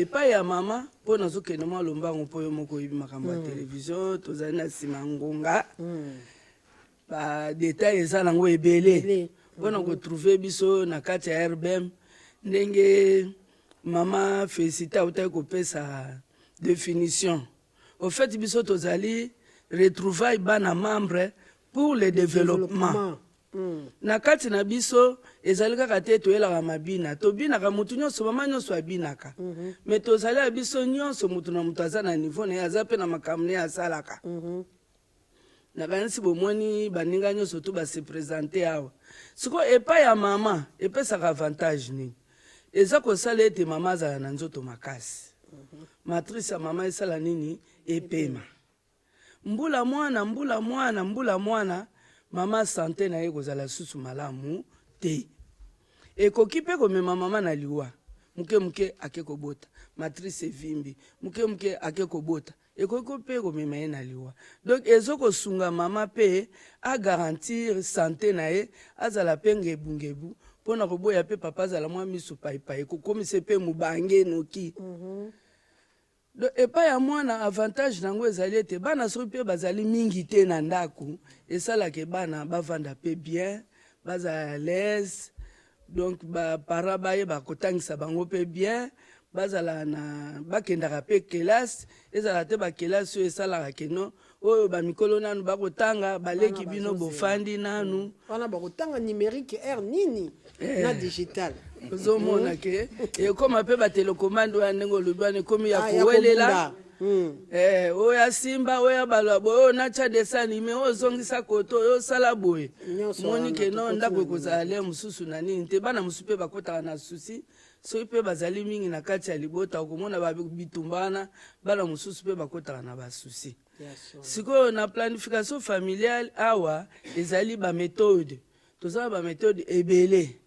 Epai ya mama, mpo nazokende mwa lombango mpo yo moko oyebi makambo ya télévision, tozali na nsima ya ngonga, badetail eza nango ebele mpona kotrouver biso na kati ya RBM. Ndenge mama Félicité autaki kopesa définition, au fait biso tozali Retrouvailles bana membre pour le développement. Na kati na biso ezali kaka te toyelaka mabina, tobinaka mutu nyonso, mama nyonso abinaka. Mais tozali ya biso nyonso, mutu na mutu aza na niveau na ye, aza mpe na makambo na ye asalaka. Nakanisi bomoni baninga nyonso tu ba se presenter awa. Sikoyo epai ya mama epesaka avantage nini? Eza kosala ete mama azala na nzoto makasi. Matrice ya mama esala nini? Epema. Mbula mwana, mbula mwana, mbula mwana, mama sante na ye ekozala lisusu malamu te. Ekoki mpe komema mama na liwa. Moke moke ake kobota, matrice evimbi, moke moke ake kobota, ekoki mpe komema ye na liwa. Donc ezo kosunga mama mpe a garantir sante na ye, azala mpe ngebu ngebu mpo na koboya mpe papa azala mwa misu paipai, ekokomisa ye mpe mobange noki. Donc epai ya mwana avantage na yango ezali ete bana soki mpe bazali mingi te na ndako, esalaka bana bavanda mpe bien, bazala à l'aise, donc ba parents bayeba kotangisa bango mpe bien, bazala na bakendaka mpe kelasi, ezala te ba kelasi oyo esalaka que non oyo ba mikolo nanu bakotanga, baleki bino bofandi nanu. Wana bakotanga numerique heure nini na digital. Ozomona ke ekoma mpe ba telecommande wana ndenge olobi wana ekomi ya kowelela. Oyo asimba, oyo abalola boye, oyo natya dessin anime, oyo ozongisa koto, oyo osala boye. Moni ke non, ndako ekozala le mosusu na nini te. Bana mosusu mpe bakotaka na souci soki mpe bazali mingi na kati ya libota, okomona ba bitumba wana, bana mosusu mpe bakotaka na ba souci. Sikoyo na planification familiale awa ezali ba methode, toza na ba methode ebele.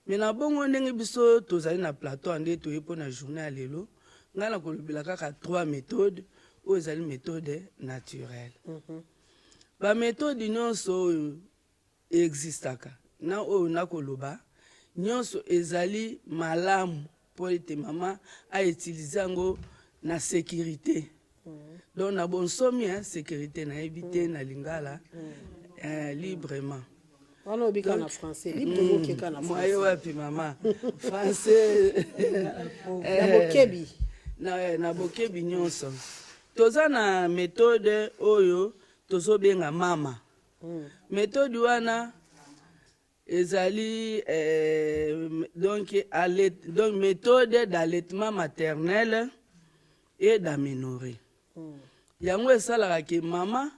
Mais na bongo ndenge biso tozali na plateau nde toye mpo na journée ya lelo, ngai nakolobela kaka 3 méthodes oyo ezali méthode naturelle. Ba méthode nyonso oyo existaka na oyo nakoloba nyonso ezali malamu mpo ete mama a utiliser yango na sécurité. Donc na bonsomi, hein, sécurité nayebi te na lingala, librement. Wana obika na français, librement okeka na français. Mwaye wapi mama? Français. Na bokebi. Na bokebi nyonso. Toza na méthode oyo tozobenga mama. Méthode wana ezali donc, donc méthode d'allaitement maternel et d'aménorrhée. Yango esalaka ke mama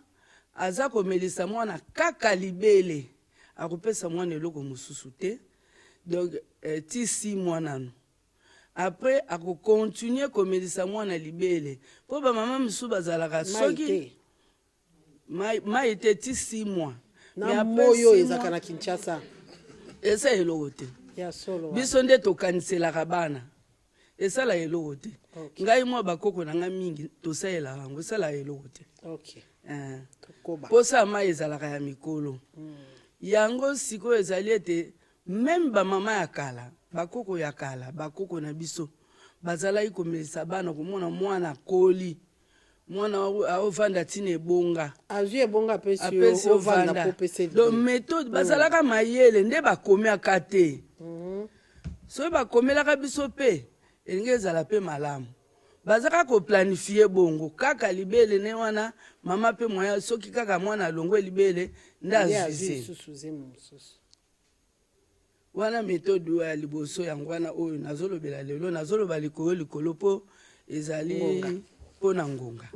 aza komelisa mwana kaka libele, akopesa mwana eloko mosusu te. Donc ti 6 mois nanu. Après akocontinue komelisa mwana libele mpo bamama mosusu bazalaka soki mai te ti 6 mois. Na moyo ezalaka na Kinshasa. Eza eloko te. Biso nde tokaniselaka bana, esala eloko te. Ngai mwa bakoko na ngai mingi tosalelaka yango, esalaka eloko te. Posa ya mai ezalaka ya mikolo. Yango sikoyo ezali ete meme bamama ya kala, bakoko ya kala, bakoko na biso bazalaki komelisa bana, komona mwana akoli, mwana aovanda ntina ebonga, azwi ebonga, apesi yo ovanda. Donc méthode bazalaka mayele nde bakomiaka te. Soki bakomelaka biso mpe elingi ezala mpe malamu. Bazaka koplanifie bongo kaka libele ne wana mama mpe moya, soki kaka mwana alongwe libele nde azwi zemi mosusu. Wana méthode oyo ya liboso, yango wana oyo nazolobela lelo. Nazoloba likolo likolo mpo ezali mpo na ngonga.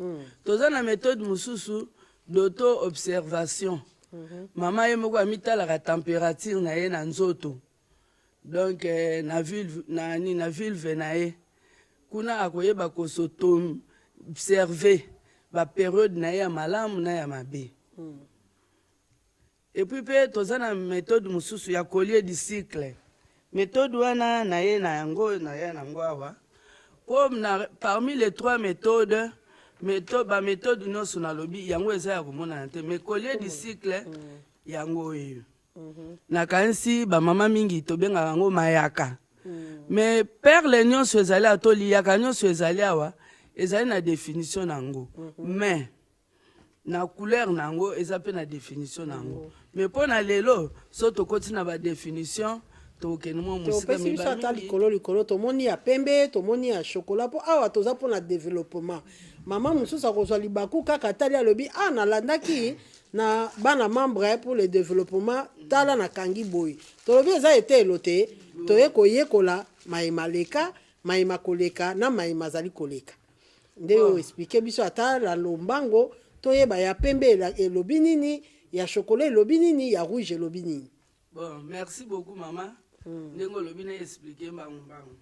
Toza na méthode mosusu d'auto observation. Mama ye moko amitalaka température na ye na nzoto, donc na vulve, na nini, na vulve na ye kuna, akoyeba kosoto observe baperiode na ye ya malamu na ya mabe. Et puis mpe toza na méthode mosusu ya collier du cycle. Méthode wana na ye na yango na ye nango awa mpo na parmi les trois méthodes, méthode, baméthode nyonso nalobi yango eza ya komonana te, mais collier du cycle yango oyo nakanisi bamama mingi tobengaka yango mayaka. Mais perle nyonso ezali awa to liyaka nyonso ezali awa ezali na définition na yango, mais na couleur na yango eza mpe na définition na yango. Mais mpo na lelo so tokoti na badéfinition, tokokende mwa mosika. Opesi biso ata likolo likolo, tomoni ya pembe, tomoni ya chocolat, mpo awa toza mpona développement. Mama mosusu akozwa libaku kaka atali alobi ah nalandaki na bana membre pour le developpement tala nakangi boye. Tolobi eza eteyelo te, toye koyekola maye maleka, maye makoleka na maye mazali koleka. Nde yo expliquer biso ata na lombango toyeba ya pembe elobi nini, ya chocolat elobi nini, ya rouge elobi nini. Bon, merci beaucoup maman. Ndenge olobi na expliquer mbangu mbangu.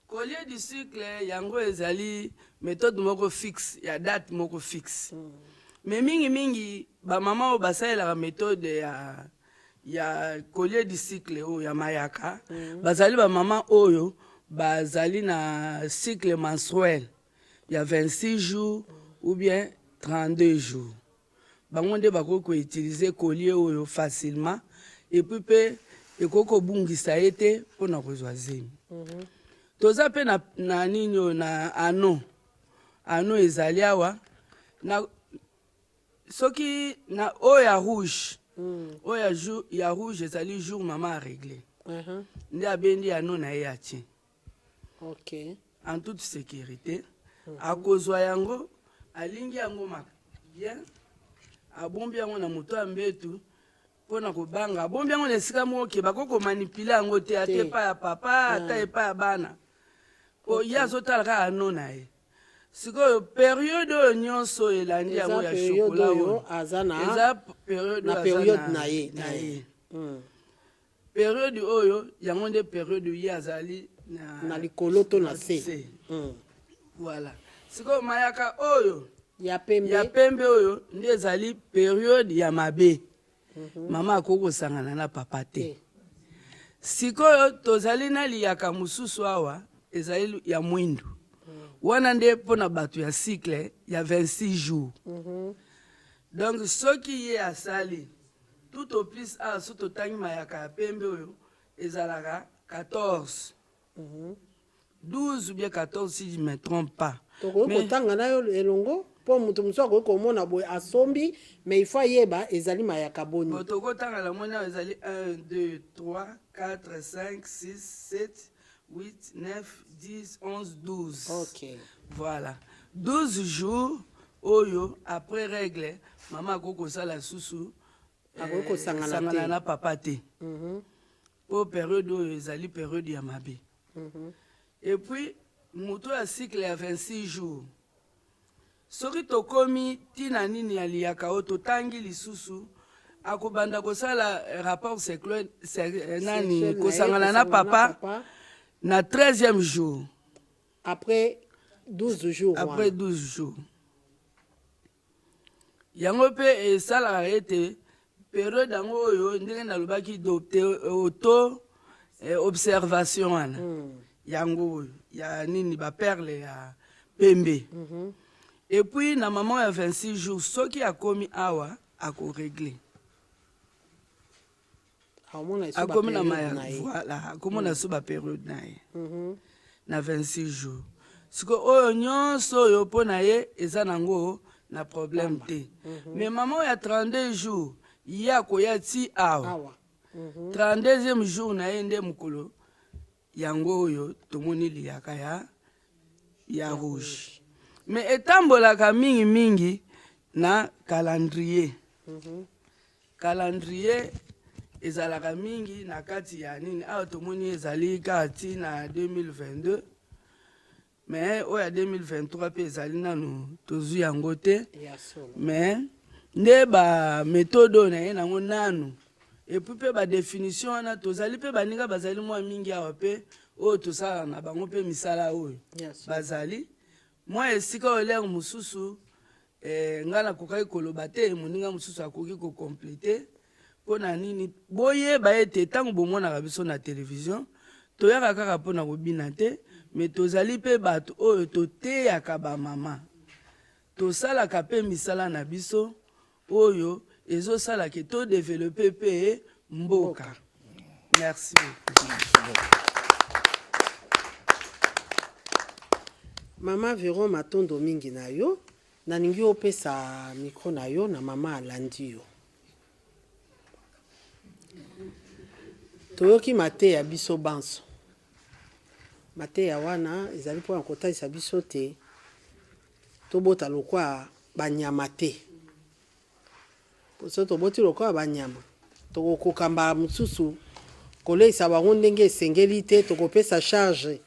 Collier du cycle yango ezali methode moko fixe ya date moko fixe. Mais mingi mingi ba mama oyo basalelaka methode ya ya collier du cycle oyo ya mayaka bazali ba mama oyo bazali na cycle menstruel ya 26 jours ou bien 32 jours. Bango nde bakoki ko utiliser collier oyo facilement et puis pe ekoki kobungisa ye te pona kozwa zemi. Toza pe na, na nini oyo na anneau. Anneau ezali awa na soki na oyo ya rouge oyo ya jour ya rouge ezali jour mama a regler nde abendi anneau na ye atie. Okay. En toute sécurité, akozwa yango, alingi yango bien, abombi yango na moto ya mbetu mpo na kobanga, abombi yango na esika moko ke bakoki komanipule yango te, ata epai ya papa, ata epai ya bana, po ye azotala kaka ano na ye. Sikoyo periode oyo nyonso oyo elandi yango ya chocolat oyo eza periode na ye. Periode oyo yango nde periode ye azali na, na likolo to na se, se. Voilà. Sikoyo mayaka oyo ya pembe, ya pembe oyo nde ezali periode ya mabe. Mama akoki kosangana na papa te. Sikoyo tozali na liyaka mosusu awa ezali ya mwindu. Wana nde mpo na bato ya cycle ya 26 jours. Donc soki ye asali Tout au plus awa soki totangi mayaka ya pembe oyo ezalaka 14 12 ou bien 14 si je me trompe pas. Tokoki kotanga na yo elongo mpo moto mosusu akoki komona boye asombi mais il faut ayeba ezali mayaka boni. Bon, tokotanga na moni awa ezali 1 2 3 4 5 6 7 8 9 10 11 12. Okay. Voilà. 12 jours oyo après règle mama akoki kosala susu akoki kosangana na papa te po periode oyo ezali periode ya mabe. Et puis moto ya cycle ya 26 jours soki tokomi tina nini ya liyaka oyo totangi lisusu akobanda kosala rapport sexuel nani kosangana na papa na 13e jour. Après 12 jours. Après 12 jours. Yango pe esalaka ete periode yango oyo ndenge nalobaki auto observation wana yango oyo ya nini ba perle ya pembe. Et puis na maman ya 26 jours soki akomi awa ako regler. Akomi na maya voilà akomona so ba periode na ye na 26 jours. Siko oyo nyonso oyo mpo na ye eza nango na problème te. Mais mama oyo ya 32 jours ye akoya ti awa 32e jour na ye nde mokolo yango oyo tomoni liyaka ya ya rouge. Mais etambolaka mingi mingi na calendrier. Calendrier ezalaka mingi na kati ya nini awa tomoni ezali kaka ti na 2022 mais oyo ya 2023 pe ezali nanu tozwi yango te mais nde ba methode oyo naye nango nanu et puis pe ba definition wana tozali pe baninga bazali mwa mingi awa pe oyo tosalaka na bango pe misala oyo bazali mwa esika oyo lere mosusu Ngai nakokaki koloba te, moninga mosusu akoki ko completer. Mpo na nini? Boyeba ete ntango bomonaka biso na television, toyaka kaka mpo na kobina te, mais tozali mpe bato oyo toteyaka ba mama. Tosalaka mpe misala na biso oyo ezosala ke to developper mpe mboka. Merci beaucoup. Mama Vero matondo mingi na yo. Nalingi opesa micro na yo na mama alandi yo. Toyoki mateya biso banso. Mateya wana ezali mpo na kotalisa biso te. Tobota lokwa banyama te. Po soki toboti lokola banyama, tokokoka mbala mosusu koleisa bango ndenge esengeli te, tokopesa charge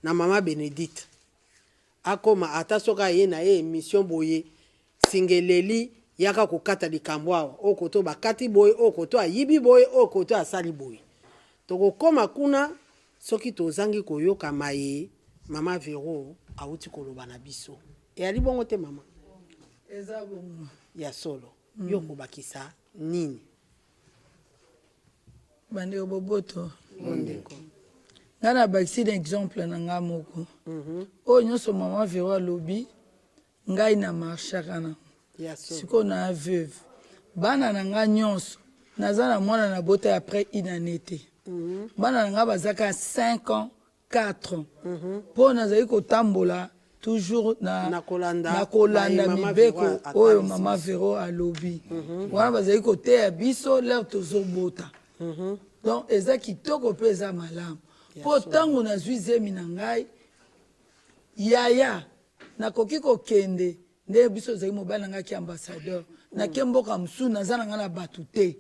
na mama Benedite akoma ata soki aye na ye emission boye, singa eleli yaka kokata likambo awa, oyo koto bakati boye, oyo koto ayibi boye, oyo koto asali boye. Tokokoma kuna soki tozangi koyoka maye mama Vero awuti koloba na biso. Eyali bongo te mama? Eza bongo. Ya solo. Yo okobakisa nini? Bandeko boboto. Bondeko. Nga nabakisi na exemple na nga moko. Oyo nyonso mama Vero alobi, ngai na marchaka na. Ya solo. Sikoyo na veuve. Bana na nga nyonso, naza na mwana na bota après une année te. Bana na nga bazaka 5 ans, 4 ans. Po nazali kotambola toujours na, Na kolanda na kolanda maye mama mibeko Vero oyo atalisi mama biso. Vero alobi. Wana bazali koteya biso l'heure tozobota. Donc eza kitoko pe eza malamu. Po tango nazwi zemi na ngai, yaya nakoki kokende nde biso ozali mobali na ngai ki ambassadeur. Nake mboka mosusu naza na ngai na bato te.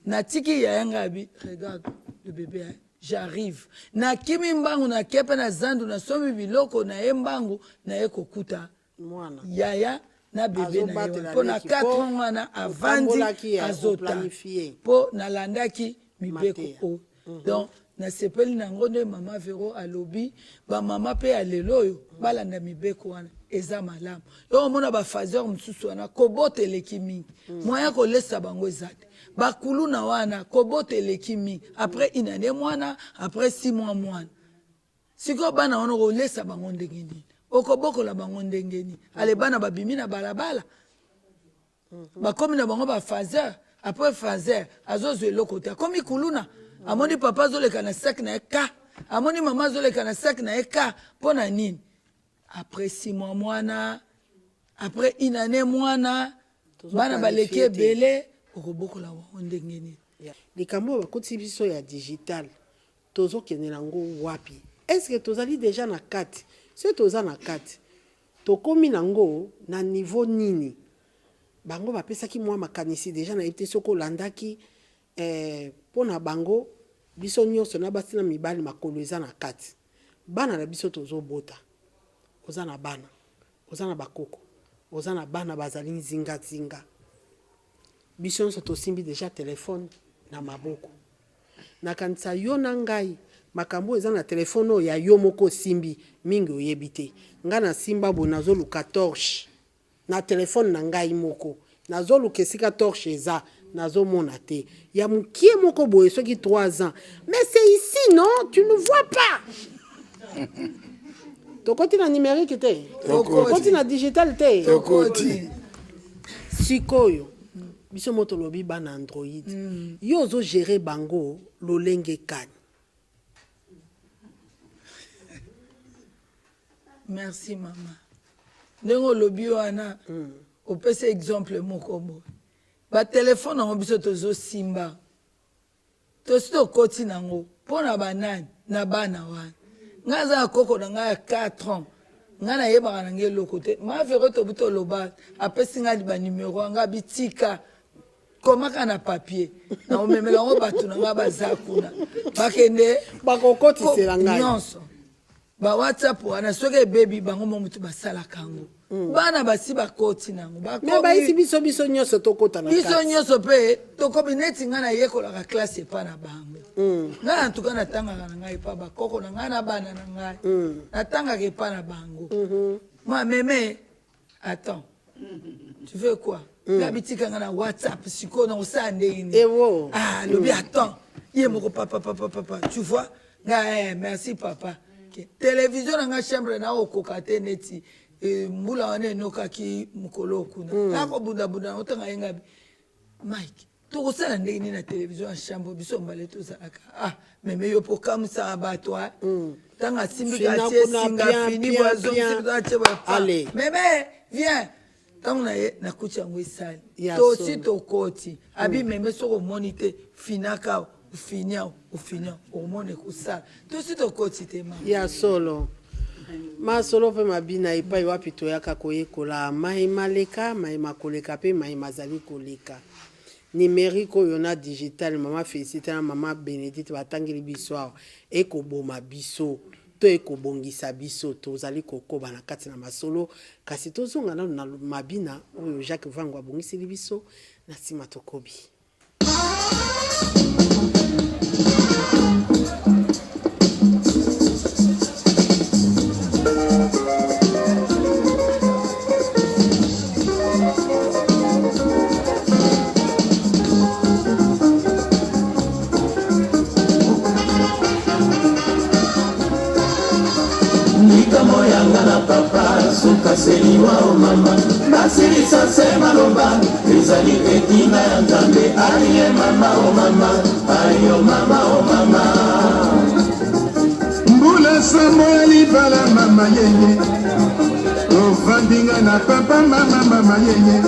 Natiki yaya ngai abi regarde le bébé hein. J'arrive. Nakimi mbangu nake pe na zandu nasombi biloko naye mbangu naye kokuta Mwana. yaya na bebe na ye Azobatela wana. Po na leki 4 po ans wana avandi otambolaki ya azota. oplanifie. Po nalandaki mibeko Mateya. oyo. Donc nasepeli na yango nde mama Vero alobi ba mama pe ya lelo oyo balanda mibeko wana eza malamu. Yo omona ba phaseur mosusu wana kobota eleki mingi. Moyen ya kolesa bango eza te. Ba kuluna wana kobota eleki mingi. Après une année mwana, après 6 mois mwana. Sikoyo bana wana okolesa bango ndenge nini? Okobokola bango ndenge nini? Ale bana babimi na balabala. Bakomi na bango ba phaseur. Après phaseur azozwa eloko te. Akomi kuluna. Amoni papa azoleka na sac na ye ka. Amoni mama azoleka na sac na ye ka. Mpo na nini? Après 6 mois mwana, après une année mwana, bana baleki ebele, okobokola bango ndenge nini? Likambo oyo bakotisi biso ya digital, tozokende na yango wapi? Est-ce que tozali dejà na kati? Soki toza na kati, tokomi na yango na niveau nini? Bango bapesaki mwa makanisi dejà, nayebi te soki olandaki, eh, mpo na bango, biso nionso na basi na mibali makolo eza na kati. Bana na biso tozobota, oza na bana, oza na bakoko, oza na bana bazali nzinga nzinga. Biso nionso tosimbi dejà telephone na maboko. Nakanisa yo na ngai makambo oyo eza na telephone oyo ya yo moko osimbi mingi oyebi te. Ngai nasimba boye nazoluka torche na telephone na ngai moko nazoluka esika torche eza nazomona te. Ya mukie moko boye soki 3 ans mais c'est ici non tu ne vois pas. Tokoti na numerique te? Tokoti na digital te? Tokoti. Sikoyo biso mo tolobi bana Android. Yo ozo gerer bango lolenge kani? Merci mama. Ndenge olobi wana opesi exemple moko boye. Ba telephone yango biso tozo simba. Tosi tokoti nango mpo na ba nani? Na bana wana. Ngai naza na koko na ngai ya 4 ans. Ngai nayebaka na ngai eloko te. Ma Vero tobi toloba apesi ngai ba numero ya ngai bitika komaka na papier. Na omemela yango bato na ngai baza kuna. Bakende bakokotisela ngai nyonso. Ba WhatsApp wana soki ebebi bango mo mutu basalaka yango. Bana basi bakoti nango. Mais bayisi biso biso nyonso tokota na Biso nyonso pe tokomi neti ngai nayekolaka classe epa na bango. Ngai en tout cas natangaka na ngai epa bakoko na ngai na bana na ngai. Natangaka epa na bango. Ma meme attends. Tu veux quoi? Nga bitika nga na WhatsApp sikoyo na kosala ndenge nini? Ewo. Ah, lobi attends. Ye moko papa papa papa, tu vois? Nga eh merci papa. Ke télévision na nga chambre na okoka te neti eh, mbula wana enokaki mokolo kuna. Na ko bunda bunda na otanga ye nga Mike tokosala ndenge nini na television ya chambre biso mbale tozalaka ah meme yo mpo okamusaka bato a ntango asimbi katie singa fini boazongisi atie meme viens ntango na ye nakuti yango esali tosi tokoti abi meme soki omoni te finaka ofini awa ofini awa okomona ekosala tosi tokoti te mama ya solo. Masolo mpe mabina epai wapi toyaka koyekola maye maleka, maye makoleka mpe maye mazali koleka. Numerique oyo na digital mama Felicite na mama Benedicte batangeli biso awa ekoboma biso to ekobongisa biso. Tozali kokoba na kati na masolo, kasi tozonga nanu na mabina oyo Jacques Vangu abongiseli biso, na sima tokobi. Likambo yanga na papa suka se liwa o mama nasilisa se maloba ezali etinda ya Nzambe aye mama o mama ayo mama o mama. Mbula sambo ya libala mama yeye tovandi nga na papa mama mama yeye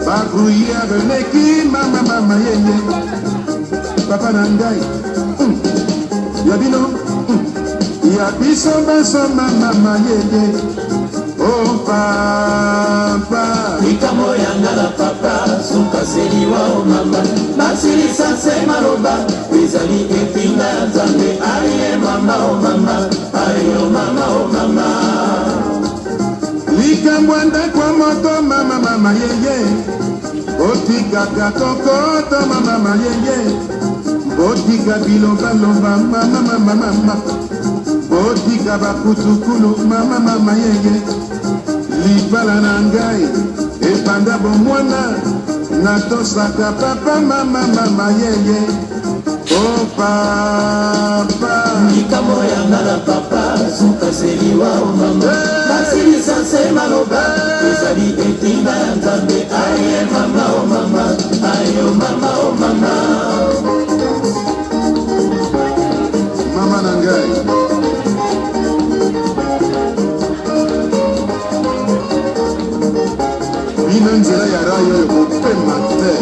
ba brouillard eleki mama mama yeye papa na ngai ya bino ya biso banso mama mama yeye oh papa. Likambo yanga na papa suka se liwa o mama nasilisa se maloba ezali etinda ya Nzambe aye mama o mama aye o mama o mama. Likambo ya ndako ya moto mama mama yeye botikaka kokota mama mama yeye botika bilobaloba mama mama mama botika bakutukulu mama mama yeye libala na ngai ebanda bomwana natosaka papa mama mama yeye oh papa. Likambo yanga na papa suka se liwa o mama nasilisa se maloba ezali etinda ya Nzambe aye mama o mama aye o mama o mama. Mama na ngai bino nzela ya rai oyo kopema te.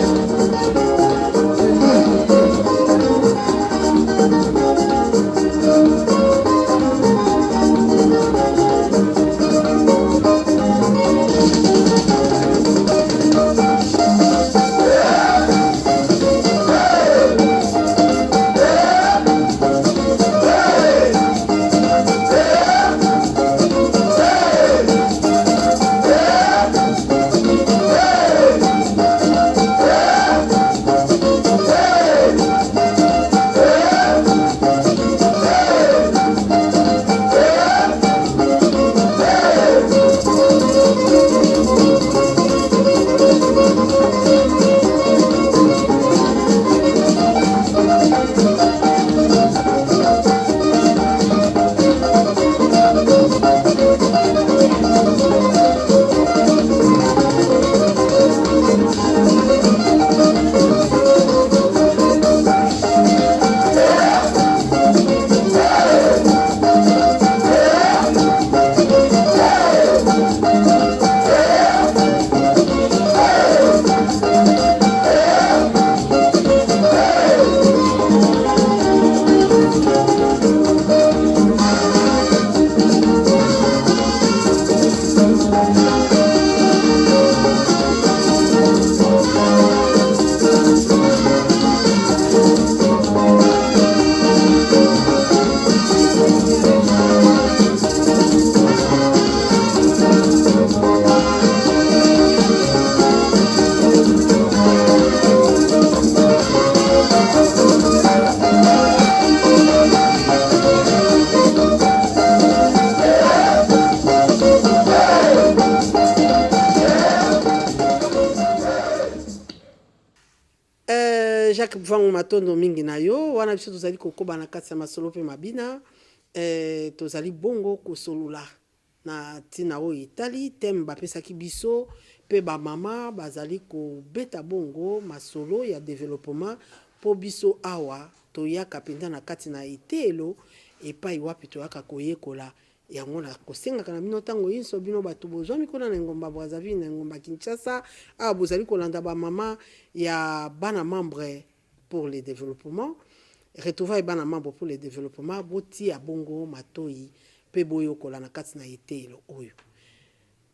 Eh, Jacques Bvangu matondo mingi na yo wana biso tozali kokoba na kati ya masolo mpe mabina eh, tozali bongo kosolola na ntina oyo etali teme bapesaki biso mpe bamama bazali kobeta bongo masolo ya developema mpo biso awa toyaka mpenza na kati na eteyelo epai wapi toyaka koyekola Yango na kosengaka na bino tango inso, bino bato bozwami kuna na engomba Brazzaville, na engomba Kinshasa, awa bozali kolanda ba mama ya bana membres pour le developpement, retrouvailles bana membres pour le developpement, botia bongo matoyi mpe boyokola na kati na eteyelo oyo.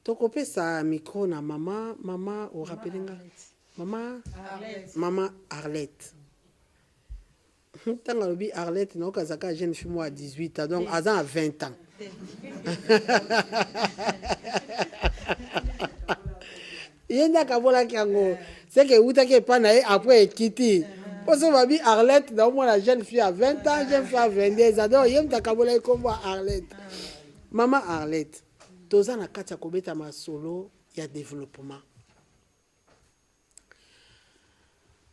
Tokopesa micro na mama, mama o rappeler nga? Mama Arlette. Mama Arlette. Ntango alobi Arlette nayoka azalaka jeune fille moko ya 18 ans donc aza na 20 ans. Ye nde akabolaki yango seke ewutaki epai na ye après ekiti mpo soki babi Arlette naomona jeune fille ya 20 ans jeune fille ya 22 ans donc ye moto akabolaki nkombo ya Arlette. Mama Arlette, toza na kati ya kobeta masolo ya developpement.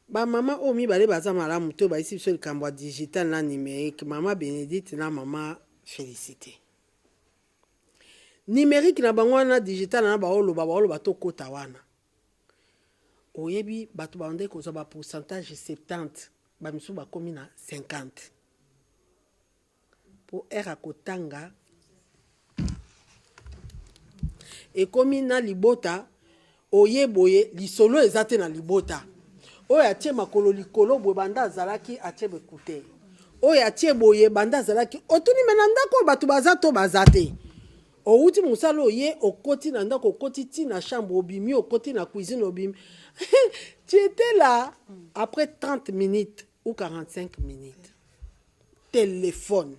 Ba mama oyo mibale baza malamu te oyo bayisi biso likambo ya digital na numerique, mama Benedicte na mama Felicite. Numerique na bango wana digital na baoloba baoloba tokota wana. Oyebi bato babandaki kozwa ba pourcentage 70 ba misusu bakomi na 50. Po heure ya kotanga ekomi na libota oye boye lisolo eza te na libota oyo atie makolo likolo boye banda azalaki atie ba ecouteur oyo atie boye banda azalaki otuni me na ndako oyo bato baza to baza te owuti mosala oye okoti na ndako okoti ti na chambre obimi okoti na cuisine obimi tu étais là après 30 minutes ou 45 minutes telephone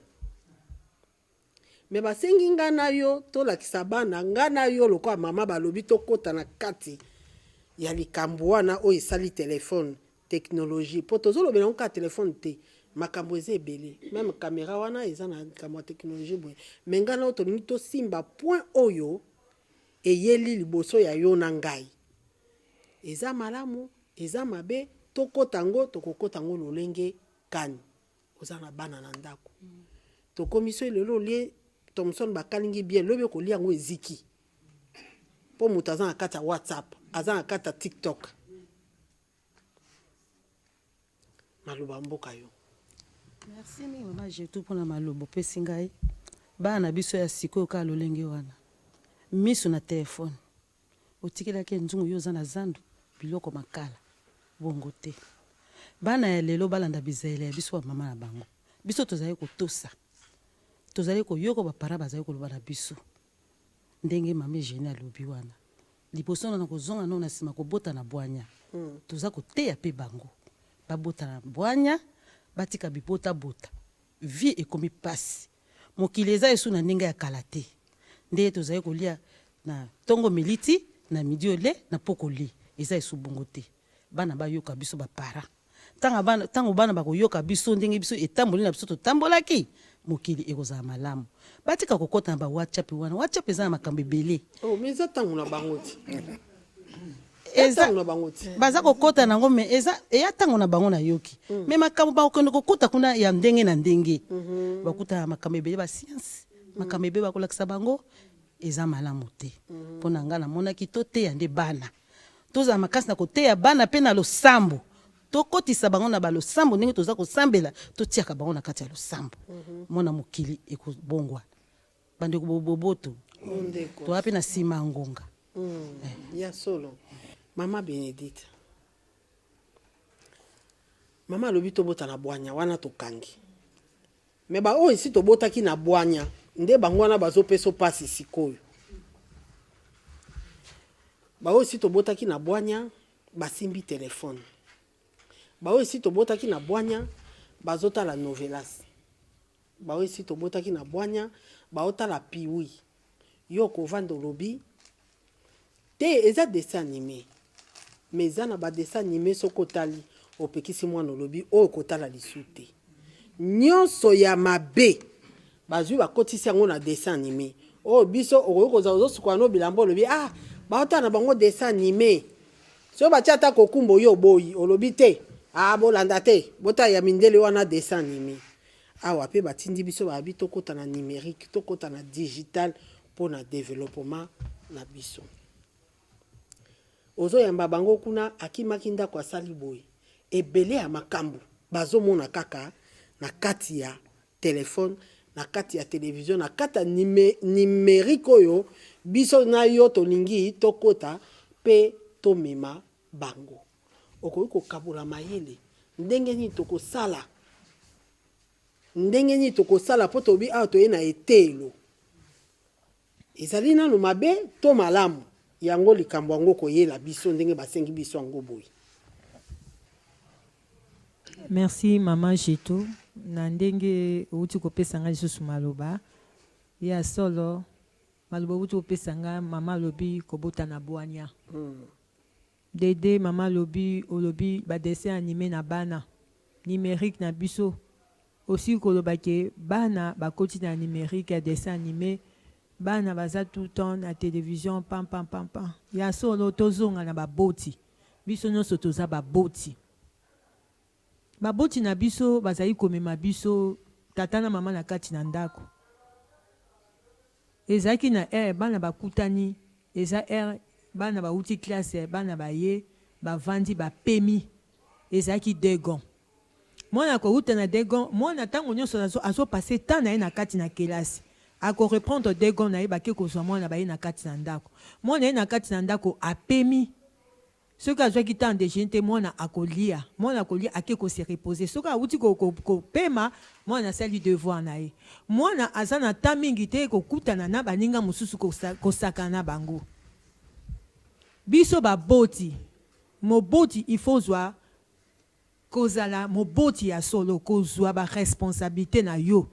mais basengi nga na yo tolakisa bana nga na yo lokola mama balobi tokota na kati ya likambo wana oyo esali telephone technologie po tozolobela yango kaka telephone te makambo eza ebele meme camera wana eza na likambo ya technologie boye mais nga na yo tolingi tosimba point oyo eyeli liboso ya yo na ngai eza malamu eza mabe tokota yango tokokota yango lolenge kani oza na bana na ndako tokomi soki lelo olie thomson bakalingi bien lobi okolia yango eziki mpo moto aza na kati ya whatsapp aza na kati ya tiktok maloba mboka yo. Merci mingi mama Jetou pona maloba opesi ngai. Bana na biso ya sikoyo kaka lolenge wana. Misu na telephone. Otikelaki ye nzungu yo oza na zandu biloko makala. Bongo te. Bana ya lelo balanda bizaleli ya biso ba mama na bango. Biso tozalaki kotosa. Tozalaki koyoka oyo ba parents bazalaki koloba na biso. Ndenge mama Eugenie alobi wana. Liboso na kozonga nao na sima kobota na bwanya. Toza koteya pe bango. Babota na bwanya, batika bibota bota. Vie ekomi pasi. Mokili eza lisusu na ndenge ya kala te. Ndenge tozali kolia na tongo militi, na midi olie, na poko olie. Eza lisusu bongo te. Bana bayoka biso ba parents. Tanga bana, tango bana bakoyoka biso ndenge biso etamboli na biso totambolaki, mokili ekozala malamu. Batika kokota na ba WhatsApp wana. WhatsApp eza na makambo ebele. Oh, mais eza tango na bango ti. Eza tango na bango ti. Baza kokota na yango mais eza eya tango na bango nayoki. Mais makambo bakokende kokuta kuna ya ndenge na ndenge. Bakutana na makambo ebele ba science, makambo ebele bakolakisa bango eza malamu te. Mpo na nga namonaki toteya nde bana. Tozala makasi na koteya bana mpe na losambo. Tokotisa bango na ba losambo ndenge toza kosambela, totiaka bango na kati ya losambo. Mona mokili ekobongwana. Bandeko boboto, toza mpe na sima ya ngonga. Ya solo. Mama Benedicte. Mama alobi tobota na bwanya, wana tokangi. Mais ba oyo esi tobotaki na bwanya nde bango wana bazo peso pasi sikoyo. Ba oyo esi tobotaki na bwanya basimbi telephone. Ba oyo esi tobotaki na bwanya bazotala novelas. Ba oyo esi tobotaki na bwanya baotala piwi. Yo okovanda olobi te eza dessin anime. Mais eza na ba dessin anime soki otali opekisi mwana olobi oyo kotala lisu te. Nionso ya mabe bazui bakotisi yango na dessin anime. Oyo biso okoki kozala ozo sukola no bilamba olobi ah baotala na bango dessin anime. Soki batie ata kokumba yo oboyi olobi te ah bolanda te botala ya mindele wana dessin anime. Awa pe batindi biso balobi tokota na numerique tokota na digital pona developpement na biso. Ozo yamba bango kuna akimaki ndaku asali boye ebele ya makambu bazo mona kaka na kati ya telephone na kati ya television na kati ya numerique oyo biso na yo tolingi tokota pe tomema bango. Okoki kokabola mayele ndenge nini tokosala ndenge nini tokosala po tolobi awa toye na eteyelo. Ezali nanu mabe to malamu? Yango likambo yango koyela biso ndenge basengi biso yango boye. Merci maman Jetou na ndenge owuti kopesa ngai lisusu maloba. Ya solo maloba owuti kopesa ngai maman alobi kobota na bwania. Dede maman alobi olobi ba dessin anime na bana numerique na biso osili koloba ke bana bakoti na numerique ya dessin anime bana baza tout temps na television pam pam pam pam ya solo tozonga na baboti biso nionso toza baboti baboti na biso bazali komema biso tata na mama na kati na ndako Ezalaki na heure bana bakutani eza heure bana bawuti classe bana baye bavandi bapemi ezalaki degon mwana akowuta na degon mwana tango nionso azo passe temps na ye na kati na kelasi ako reprendre degon na ye bake kozua mwana baye na kati na ndako mwana aye na kati na ndako apemi Soki azwaki temps ya dejeuner te mwana akolia, mwana akolia ake ko se reposer, soki awuti ko kopema mwana asali devoir na ye. Mwana aza na temps mingi te kokutana na baninga mosusu kosakana na bango. Biso baboti, moboti il faut ozwa Kozala moboti ya solo, kozua ba responsabilites na yo.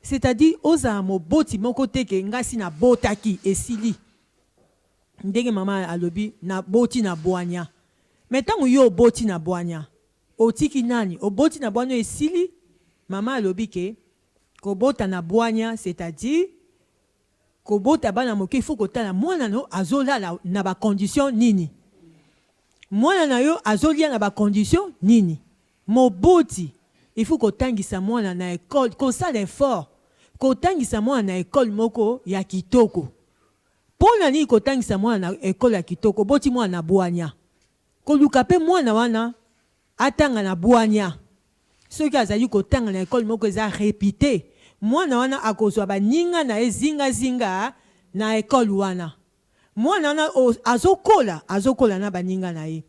C'est à dire ozala moboti moko te ke nga si na botaki esili. Ndenge mama alobi na boti na bwanya. Mais tango yo oboti na bwanya, otiki nani? Oboti na bwanya esili? Mama alobi ke kobota na bwanya c'est à dire Kobota bana moke il faut kotala mwana no azolala na ba conditions nini? Mwana na yo azolia na ba conditions nini? Moboti il faut kotangisa mwana na ecole kosala effort kotangisa mwana na ecole moko ya kitoko. Pona nini kotangisa mwana na ecole ya kitoko? Oboti mwana na bwanya. Koluka pe mwana wana atanga na bwanya. Soki azali kotanga na ecole moko eza repute, mwana wana akozwa baninga na ye zinga zinga na ecole wana. Mwana wana azokola, azokola na baninga na ye.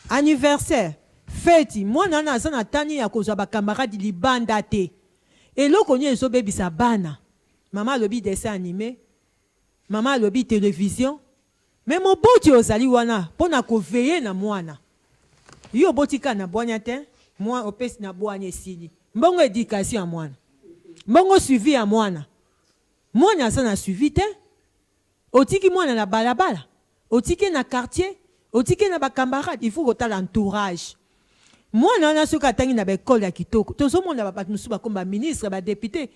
Anniversaire, feti, mwana wana aza na temps ya kozwa ba camarades libanda te. Eloko nini ezobebisa bana? Mama alobi dessin anime, mama alobi television, Mais moboti ozali wana pona ko veiller na mwana. Yo oboti kaka na bwanya te, mwa opesi na bwanya esili. Mbongo education ya mwana. Mbongo suivi ya mwana. Mwana aza na suivi te. Otiki mwana na balabala, otiki ye na quartier, otiki ye na ba camarades, il faut kotala entourage. Mwana wana soki atangi na ba ecole ya kitoko, tozomona ba bato mosusu bakomi ba ministre, ba depute.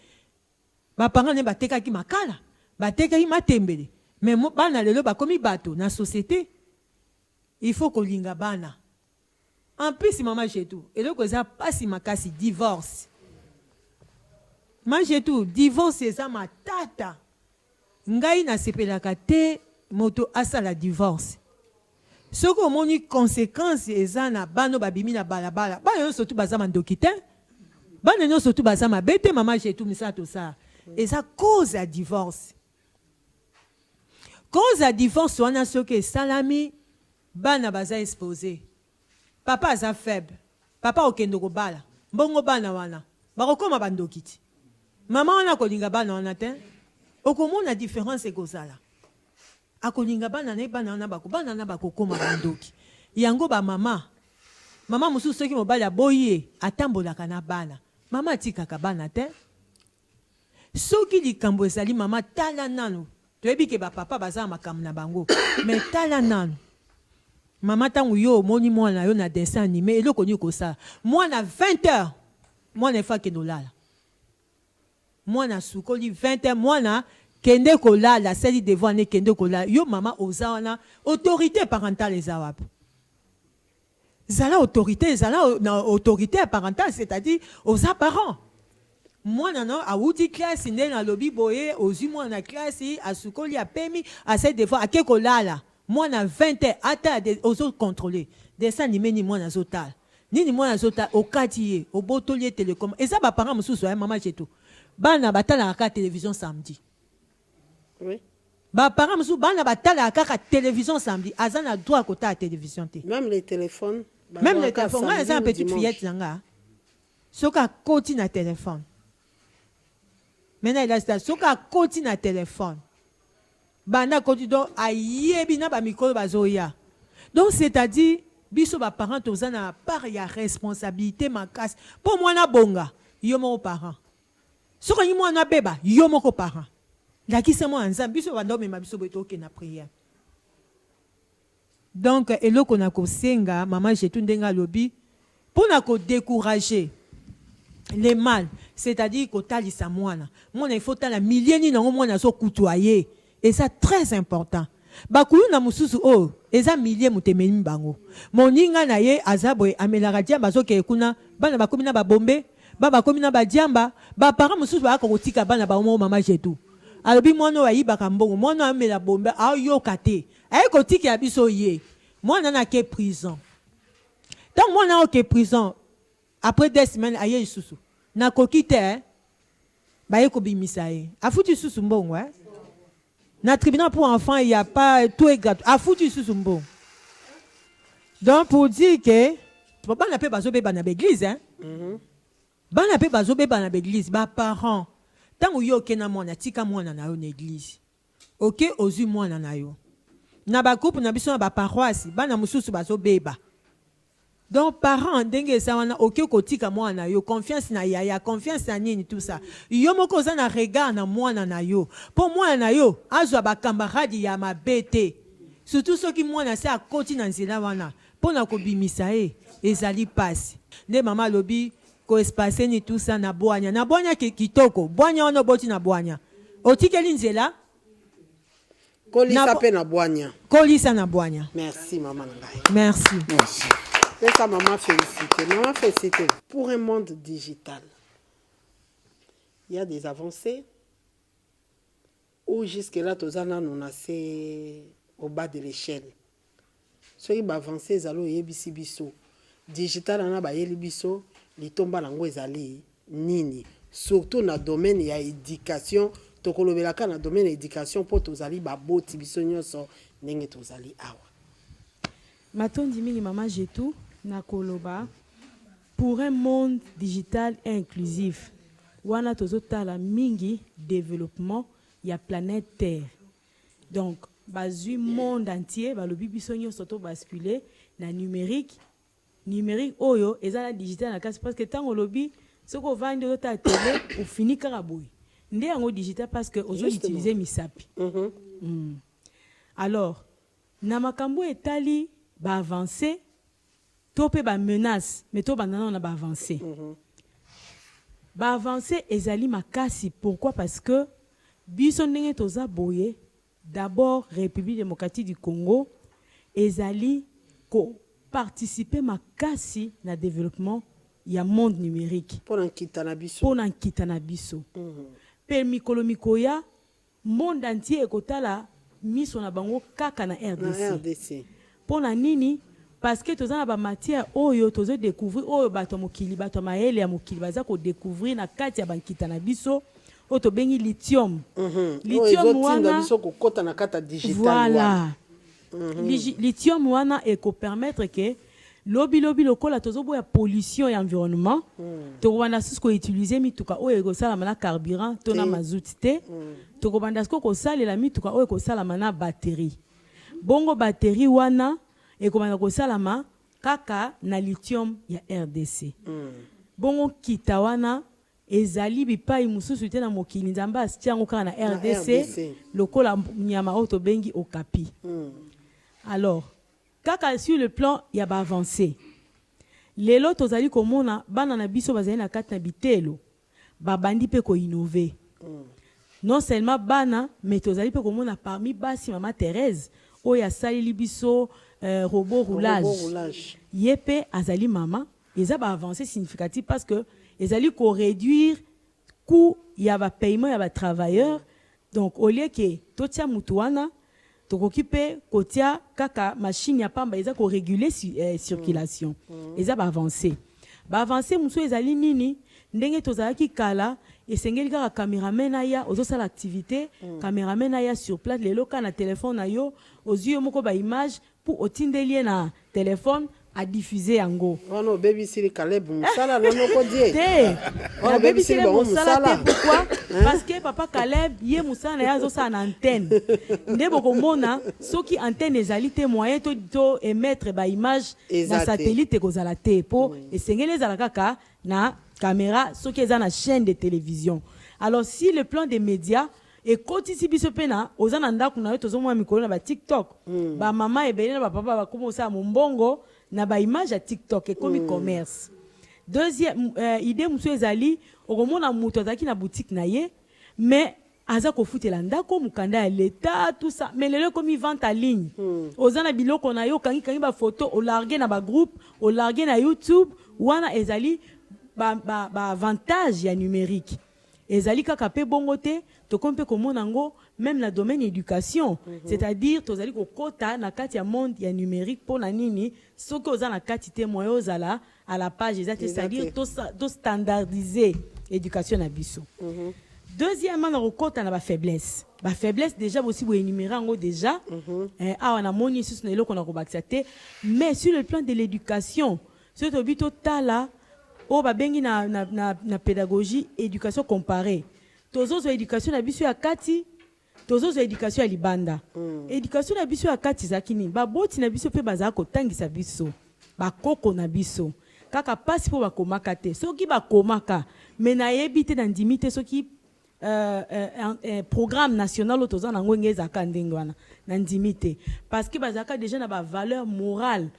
Ba parents ne batekaki makala, batekaki matembele mais bana lelo bakomi bato na societe. Il faut kolinga bana. En plus mama Jetou, eloko eza pasi makasi divorce. Ma Jetou, divorce eza matata. Ngai nasepelaka te moto asala divorce. Soki omoni consequence eza na bana oyo babimi na balabala, bana nionso tout baza mandoki te, bana nionso tout baza mabe te mama Jetou misala tosala eza cause ya divorce. Cause ya divorce wana soki esalami bana baza expose, papa aza faible, papa akokende kobala, mbongo bana wana bakokoma ba ndoki ti, mama wana akolinga bana wana te, okomona difference ekozala. Akolinga bana naye bana wana bako bana wana bakokoma ba ndoki yango ba mama mama mosusu soki mobali aboyi ye atambolaka na bana mama atikaka bana te soki likambo ezali mama tala nanu toyebi ke ba papa baza na makambo na bango mais tala nanu mama tango yo omoni mwana yo na dessin anime eloko nini okosala mwana 20 heures mwana il faut akende olala Mwana asukoli 20 heures mwana kende kolala asali devoir ne kende kolala yo mama oza wana autorite parentale eza wapi zala autorite zala na autorite ya parentale c'est à dire oza parent mwana na awuti classe nde nalobi boye ozwi mwana na classe asukoli apemi asali devoir ake kolala mwana 20 heures ata ozo controle dessin anime nini mwana azotala Nini mwana azo tala okati ye obotoli ye telecom eza ba parents mususu hein maman jetu bana batalaka kaka television samedi Oui. Ba parents mususu bana batalaka kaka television samedi aza na droit ya kotala television te. Meme les telephones Meme le telephone nga naza na petite fillette na nga soki akoti na telephone maintenant elasi soki akoti na telephone. Banda akoti donc ayebi na ba mikolo bazoya. Donc c'est à dire biso ba parents toza na part ya responsabilite makasi po muana abonga yo moko parent. Soki olingi muana abeba yo moko parent. Lakisa muana Nzambe biso banda omema biso boye tokende na prière. Donc eloko na kosenga maman Jetou ndenge alobi pona ko decourager le mal c'est à dire kotalisa mwana, mwana il faut otala milieu nini yango mwana azo kutoyer eza très important. Ba kuluna mosusu oyo eza milieu moto ememi bango. Moninga na ye aza boye amelaka diamba azokende kuna bana bakomi na ba bombe, ba bakomi na ba diamba, ba parents mosusu bayaka kotika bana bango moko maman Jetou alobi mwana oyo ayibaka mbongo, mwana oyo amela bombe ayoka te Aye kotikela biso ye. Mwana na ake prison. Tango mwana oke prison après des semaines aye lisusu. Nakoki te eh. Baye kobimisa ye. Afuti lisusu mbongo eh. Na tribunal pour enfants il ya pas tout est gratuit. Afuti lisusu mbongo. Donc pour dire que bana pe bazo beba na ba eglise hein. Bana pe bazo beba na ba eglise ba parents tango yo oke na mwana tika mwana na yo na eglise. Oke ozui mwana na yo. Na ba groupe na biso na ba paroisse bana mususu bazo beba. Donc parent ndenge eza wana oke kotika mwana na yo confiance na yaya confiance na nini tout ça yo moko oza na regard na mwana na yo po mwana na yo azua ba cambarade ya mabe te surtout soki mwana asi akoti na nzela wana pona kobimisa ye ezali pasi nde mama alobi ko espace ni tout ça na bwanya na bwanya kitoko bwanya wana oboti na bwanya otikeli nzela Kolisa pe na bwanya. Kolisa na bwanya. Merci maman na ngai. Merci. Merci. Pesa maman félicité. Maman félicité. Pour un monde digital, il y a des avancées ou jusque là toza nanu na se au bas de l'échelle. Soki ba avances ezali oyebisi biso. Digital wana bayeli biso litomba nango ezali nini? Surtout na domaine ya education, tokolobela kaka na domaine ya education po tozali baboti biso nionso ndenge tozali awa. Matondi mingi mama Jetou, nakoloba pour un monde digital et inclusif wana tozotala mingi developpement ya planète terre. Donc bazui monde entier balobi biso nionso to basculer na numerique, numerique oyo eza na digital na kati parce que tango olobi soki ovandi ozo tala tele ofini kaka boye nde yango digital parce que ozo utiliser misapi. Alors na makambo oyo etali ba avances to pe ba menaces mais to banda nanu na ba avances. Ba avances ezali makasi pourquoi parce que biso ndenge toza boye d'abord Republique democratique du Congo ezali ko participer makasi na developpement ya monde numerique Pona nkita na biso. Pona nkita na biso pe mikolo mikoya Monde entier ekotala miso na bango kaka na rdc. Pona nini? Parce que toza na ba matières oyo tozo decouvrir oyo bato ya mokili, bato ya mayele ya mokili baza ko decouvrir na kati ya ba nkita na biso oyo tobengi lithium. Lithium wana biso kokota na kati ya digital voilà. Lithium wana eko permettre que lobi lobi lokola tozo boya pollution ya environnement, toko banda susu ko utiliser mituka oyo eko salama na carburant to na mazout te, toko banda sikoyo ko salela mituka oyo eko salama na batterie. Bongo batterie wana eko banda ko salama kaka na lithium ya rdc. Bongo nkita wana ezali bipayi mosusu te na mokili, Nzambe atia yango kaka na rdc lokola nyama oyo tobengi okapi. Alors Kaka sur le plan ya ba avances, lelo tozali komona bana na biso bazali na kati na biteyelo babandi mpe ko innover. Non seulement bana mais tozali mpe komona parmi basi mama Therèse oyo asaleli biso robot roulage, ye mpe azali mama. Eza ba avances significatives parce que ezali ko reduire cout ya ba paiements ya ba travailleurs. Donc au lieu que totia mutu wana, tokoki pe kotia kaka machine ya pamba eza ko reguler circulation. Eza ba avances. Ba avances mosusu ezali nini? Ndenge tozalaki kala, esengeli kaka cameraman aya, ozo sala activite, cameraman aya sur place, lelo kaka na telephone na yo, ozui yo moko ba images, pour otindeli ye na telephone, adiffuser yango. Wana obebisili Caleb mosala na noko die. Te, Wana obebisili nabebisili bango mosala mosala. te. Pourquoi? Parce que papa Caleb ye mosala na ye azosala na antenne. Nde bokomona soki antenne ezali te, moyen to émettre ba image Eza na te. satellite ekozala te, po esengeli ezala kaka na caméra soki eza na chaîne de télévision. Alors si le plan des médias ekotisi biso mpe na oza na ndako na yo, tozomona mikolo na ba TikTok, bamama ebele na bapapa bakómi kosala mombongo na ba image ya TikTok, ekomi commerce. Deuxième idée mosusu ezali, okomona moto azalaki na boutique na ye, mais aza kofutela ndako, mokanda ya leta, tout ça, mais lelo ekomi vente en ligne. Oza na biloko na yo, okangikangi bafoto, olarguer na bagroupe, olarguer na YouTube. Wana ezali ba avantage ya numérique. Ezali kaka mpe bongo te, tokomi mpe komona yango même na domaine éducation, c'est-à-dire tozali kokɔta na kati ya monde ya numérique. Mpo na nini? Soki oza na kati te, moyen ozala à la page eza te. Eza C'est-à-dire te. Tostandardiser éducation na biso. Deuxièmement, na kokɔta na bafaiblesse. Bafaiblesse déjà bosi boénumérer yango déjà. Awa namoni lisusu na eloko na kobakisa te. Mais sur le plan de l'éducation, soki tobi totala oyo babengi na pédagogie éducation comparée, tozozwa éducation na biso ya kati, tozozwa éducation ya libanda. Éducation na biso ya kati ezalaki nini? Baboti na biso mpe bazalaka kotangisa biso, bakoko na biso, kaka mpasi mpo bakomaka te. Soki bakomaka, me nayebi te, nandimi te soki programme national oyo toza nango nge ezalaka ndenge wana, nandimi te, parce que bazalaka déjà na bavaleur morale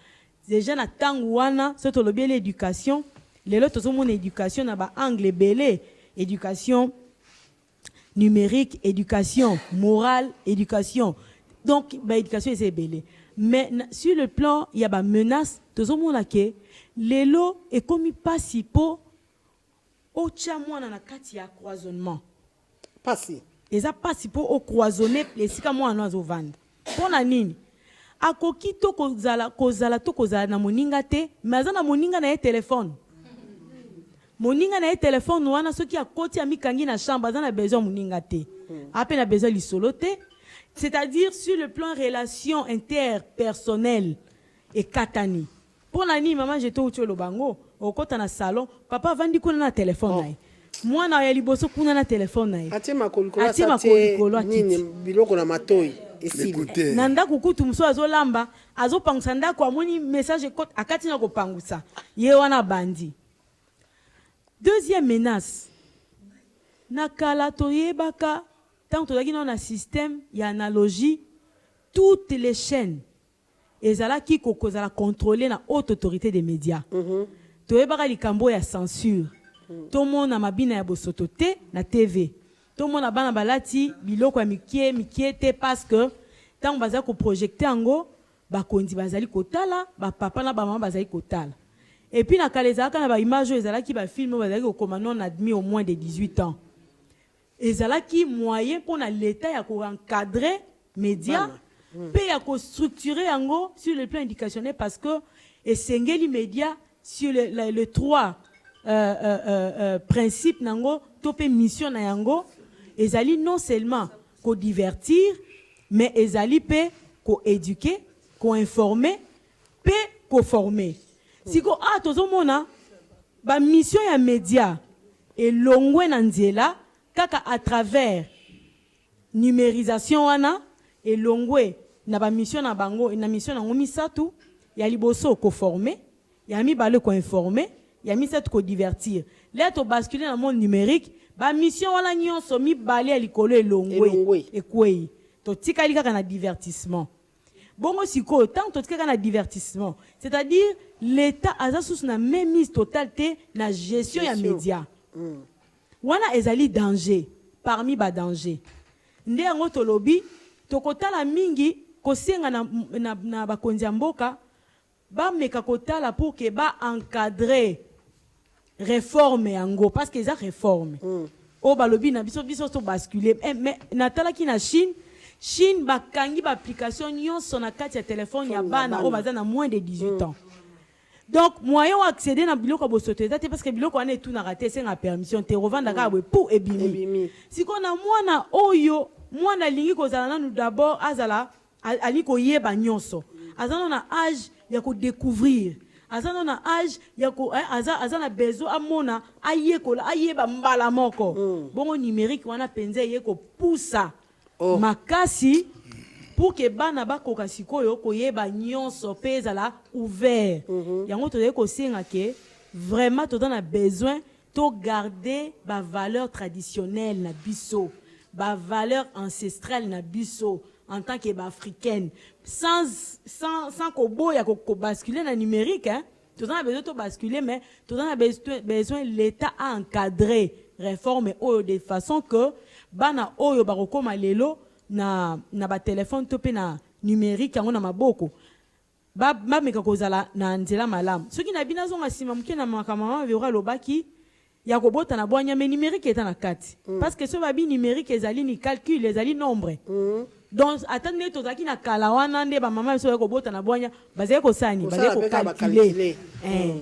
déjà na ntango wana. Soki tolobi ele éducation, lelo tozomona éducation na baangle ebele: éducation numérique, éducation morale, éducation, donc baéducation eza ebele. Mais sur le plan ya bamenace, tozomona ke lelo ekomi mpasi mpo otya mwana na kati ya cloisonnement. Pasi. Eza mpasi mpo ocloisonner esika mwana azovanda. Mpo na nini? Akoki to kozala to kozala na moninga te, mais aza na moninga na ye telefone. Moninga na ye telefone wana, soki akoti, amikangi na chambre, aza na besoin moninga te, ape na besoin lisolo te. C'est-à-dire sur le plan relation interpersonnelle ekatani. Mpo na nini? Mama Jeto uti oloba yango, okota na salon, papa avandi kuna na telefone na ye, mwana ya liboso kuna na telefone na ye. Atie makolo likolo. Atie asa makolo atie likolo, akiti. Nini, biloko na matoi, esili. Na ndako kutu, mosusu azolamba, azopangusa ndako, amoni message ekota, akati na kopangusa ye wana, abandi. Deuxième menace, na kala toyebaka, ntango tozalaki nano na système ya analogie, toutes les chaînes ezalaki kozala contrôlé na haute autorité des médias. Toyebaka likambo ya censure, tomona mabina ya bosoto te na TV, tomona bana balati biloko ya mike mike te, parce que ntango bazali koprojeter yango, bakonzi bazali kotala, bapapa na bamama bazali kotala. Et puis na kala ezalaka na baimage oyo ezalaki bafilm oyo bazalaki kokoma non admis au moins de 18 ans. Ezalaki moyen mpo na l'état ya koencadrer média mpe ya kostructurer yango sur le plan éducationnel, parce que esengeli média sur le trois principe nango to mpe mission na yango ezali non seulement kodivertir, mais ezali mpe koéduquer, koinformer mpe koformer. Siko awa tozomona bamission ya média elongwe na nzela kaka à travers numérisation wana, elongwe na bamission na bango, na mission nango misato ya liboso: koformer, ya mibale koinformer, ya misato kodivertir. Lelo tobasculer na monde numérique, bamission wana nyonso mibale ya likolo elongwe, Elongwe. Ekwei, totikali kaka na divertissement. Bongo sikoyo, ntango totikali kaka na divertissement, c'est-à-dire l'état aza susu na mainmise totale te na gestion ya Gestion. média wana. Ezali danger parmi badanger. Nde yango tolobi tokotala mingi kosenga na bakonzi ya mboka bameka kotala pour ke baencadrer réforme yango, parce que eza réforme oyo balobi na biso, biso tobasculer. Mais natalaki na Chine. Chine bakangi baapplication nyonso na kati ya telefone ya Phone ya bana bana. oyo baza na moins de 18 ans. Donc moyen o accéder na biloko ya bosoto eza te, parce que biloko wana etunaka te, esenga permission te, rovanda kaka boye pu ebimi. Sikoyo na mwana oyo, mwana alingi kozala nanu d'abord azala alingi koyeba nyonso, aza nano na age ya kodécouvrir. Aza nano na age ya ko eh, aza, aza na besoin amona, ayekola, ayeba mbala moko. Bongo numerique wana penza eye kopusa makasi pour que bana bakoka sikoyo koyeba nyonso pe ezala ouvert. Yango tozali kosenga ke vraiment toza na besoin to garder ba valeurs traditionnelles na biso, ba valeurs ancestrales na biso en tant que ba africaines sans sans sans koboya ko ko basculer na numerique hein. Toza na besoin to basculer mais toza na besoin l'Etat a encadrer reforme oyo de façon que bana oyo bakokoma lelo na na ba telephones to pe na numerique yango na maboko ba bameka kozala na nzela malamu. Soki na bino azonga sima moke na makambo mama Vero alobaki ya kobota na bwanya mais numerique eza na kati parce que soki babi numerique ezali ni calcul ezali nombre donc ata nde tozalaki na kala wana nde ba mama biso bazali kobota na bwanya bazali kosala nini bazali Kosala pe kaka ko ba calculer calculer. eh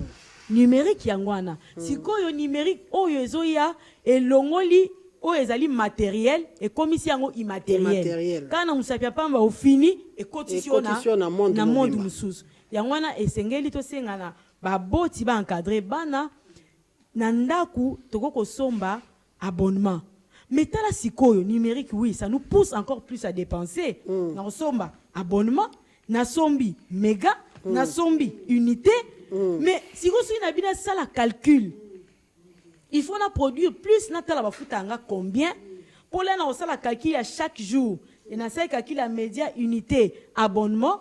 numerique yango wana sikoyo numerique oyo ezoya elongoli oyo ezali materiel ekomisi yango immateriel Immateriel. kaka na mosapi ya pamba ofini ekotisi yo na Ekotisi yo na monde na monde mobimba. mosusu yango wana esengeli tosenga na baboti ba encadrer bana Na ndaku tokoki kosomba abonnement mais tala sikoyo numerique oui ça nous pousse encore plus à depenser na kosomba abonnement nasombi mega nasombi unite mais sikoyo soki na bino asala calcul il faut na produire plus natala bafutaka nga combien po la nakosala calcul ya chaque jour et nasali calcul ya media unite abonnement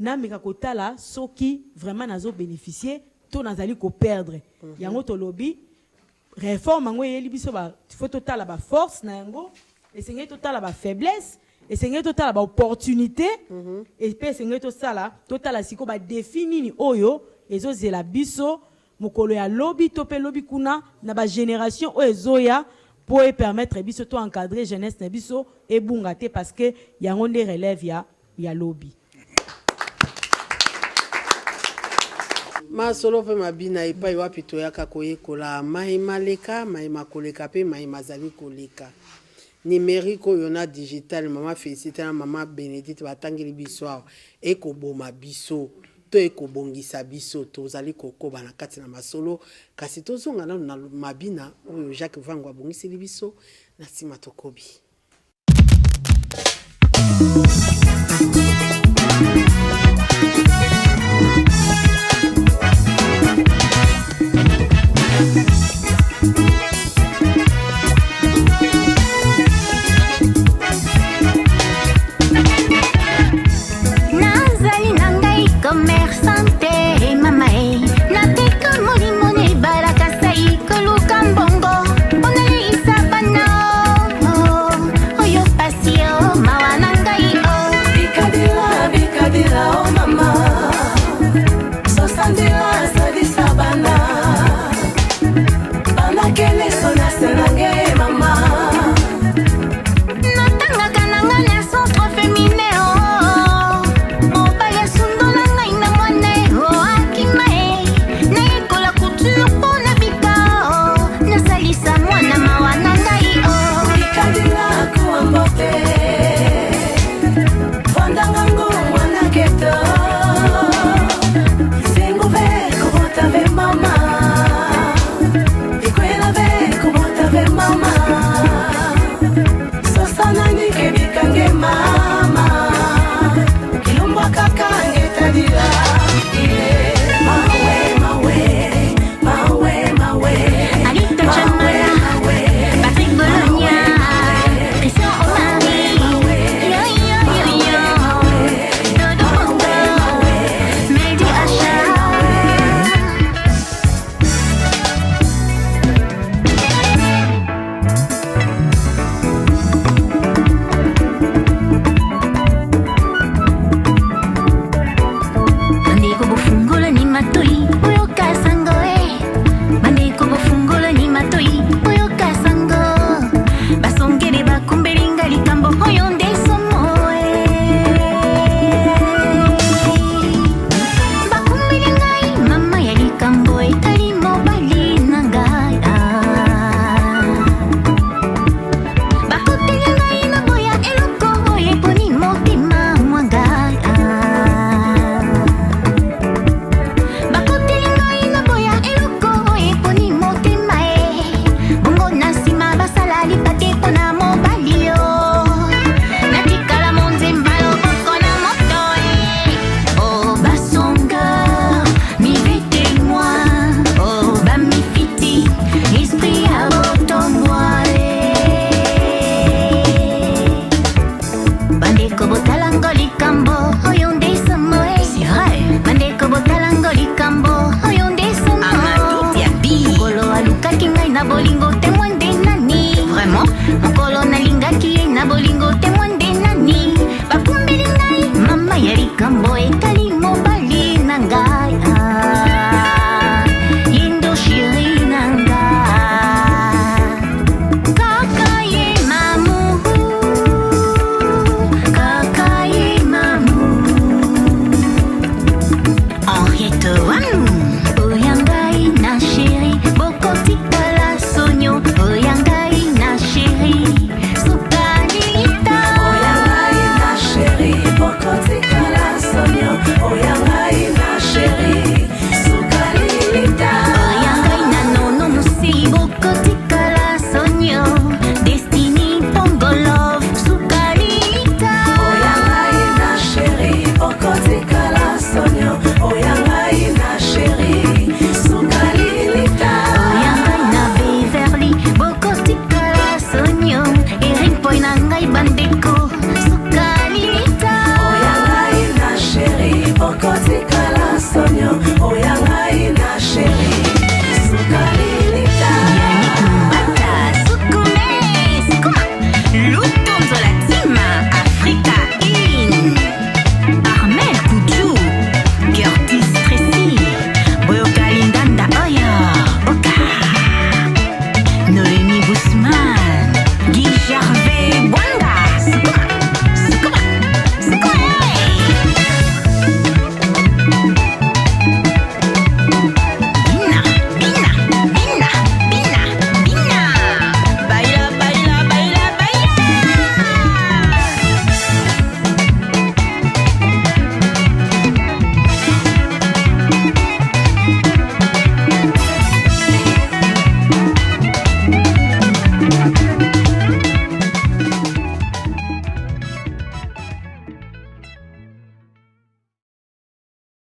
Nameka kotala soki vraiment nazo beneficier to nazali ko perdre. Yango tolobi reforme yango eyeli biso ba faut totala ba forces na yango, esengeli totala ba faiblesses, esengeli totala ba opportunites et pe esengeli tosala totala sikoyo ba defis nini oyo ezozela biso mokolo ya lobi to pe lobi kuna na ba generations oyo ezoya po e permettre biso to encadrer jeunesse na biso ebunga te parce que yango nde relève ya ya lobi. Masolo mpe mabina epai wapi toyaka koyekola maye maleka, maye makoleka mpe maye mazali koleka. Numerique oyo na digital mama Felicite na mama Benedite batangeli biso awa ekoboma biso to ekobongisa biso? Tozali kokoba na kati na masolo, kasi tozonga nanu na mabina oyo Jacques Vangu abongiseli biso, na nsima tokobi.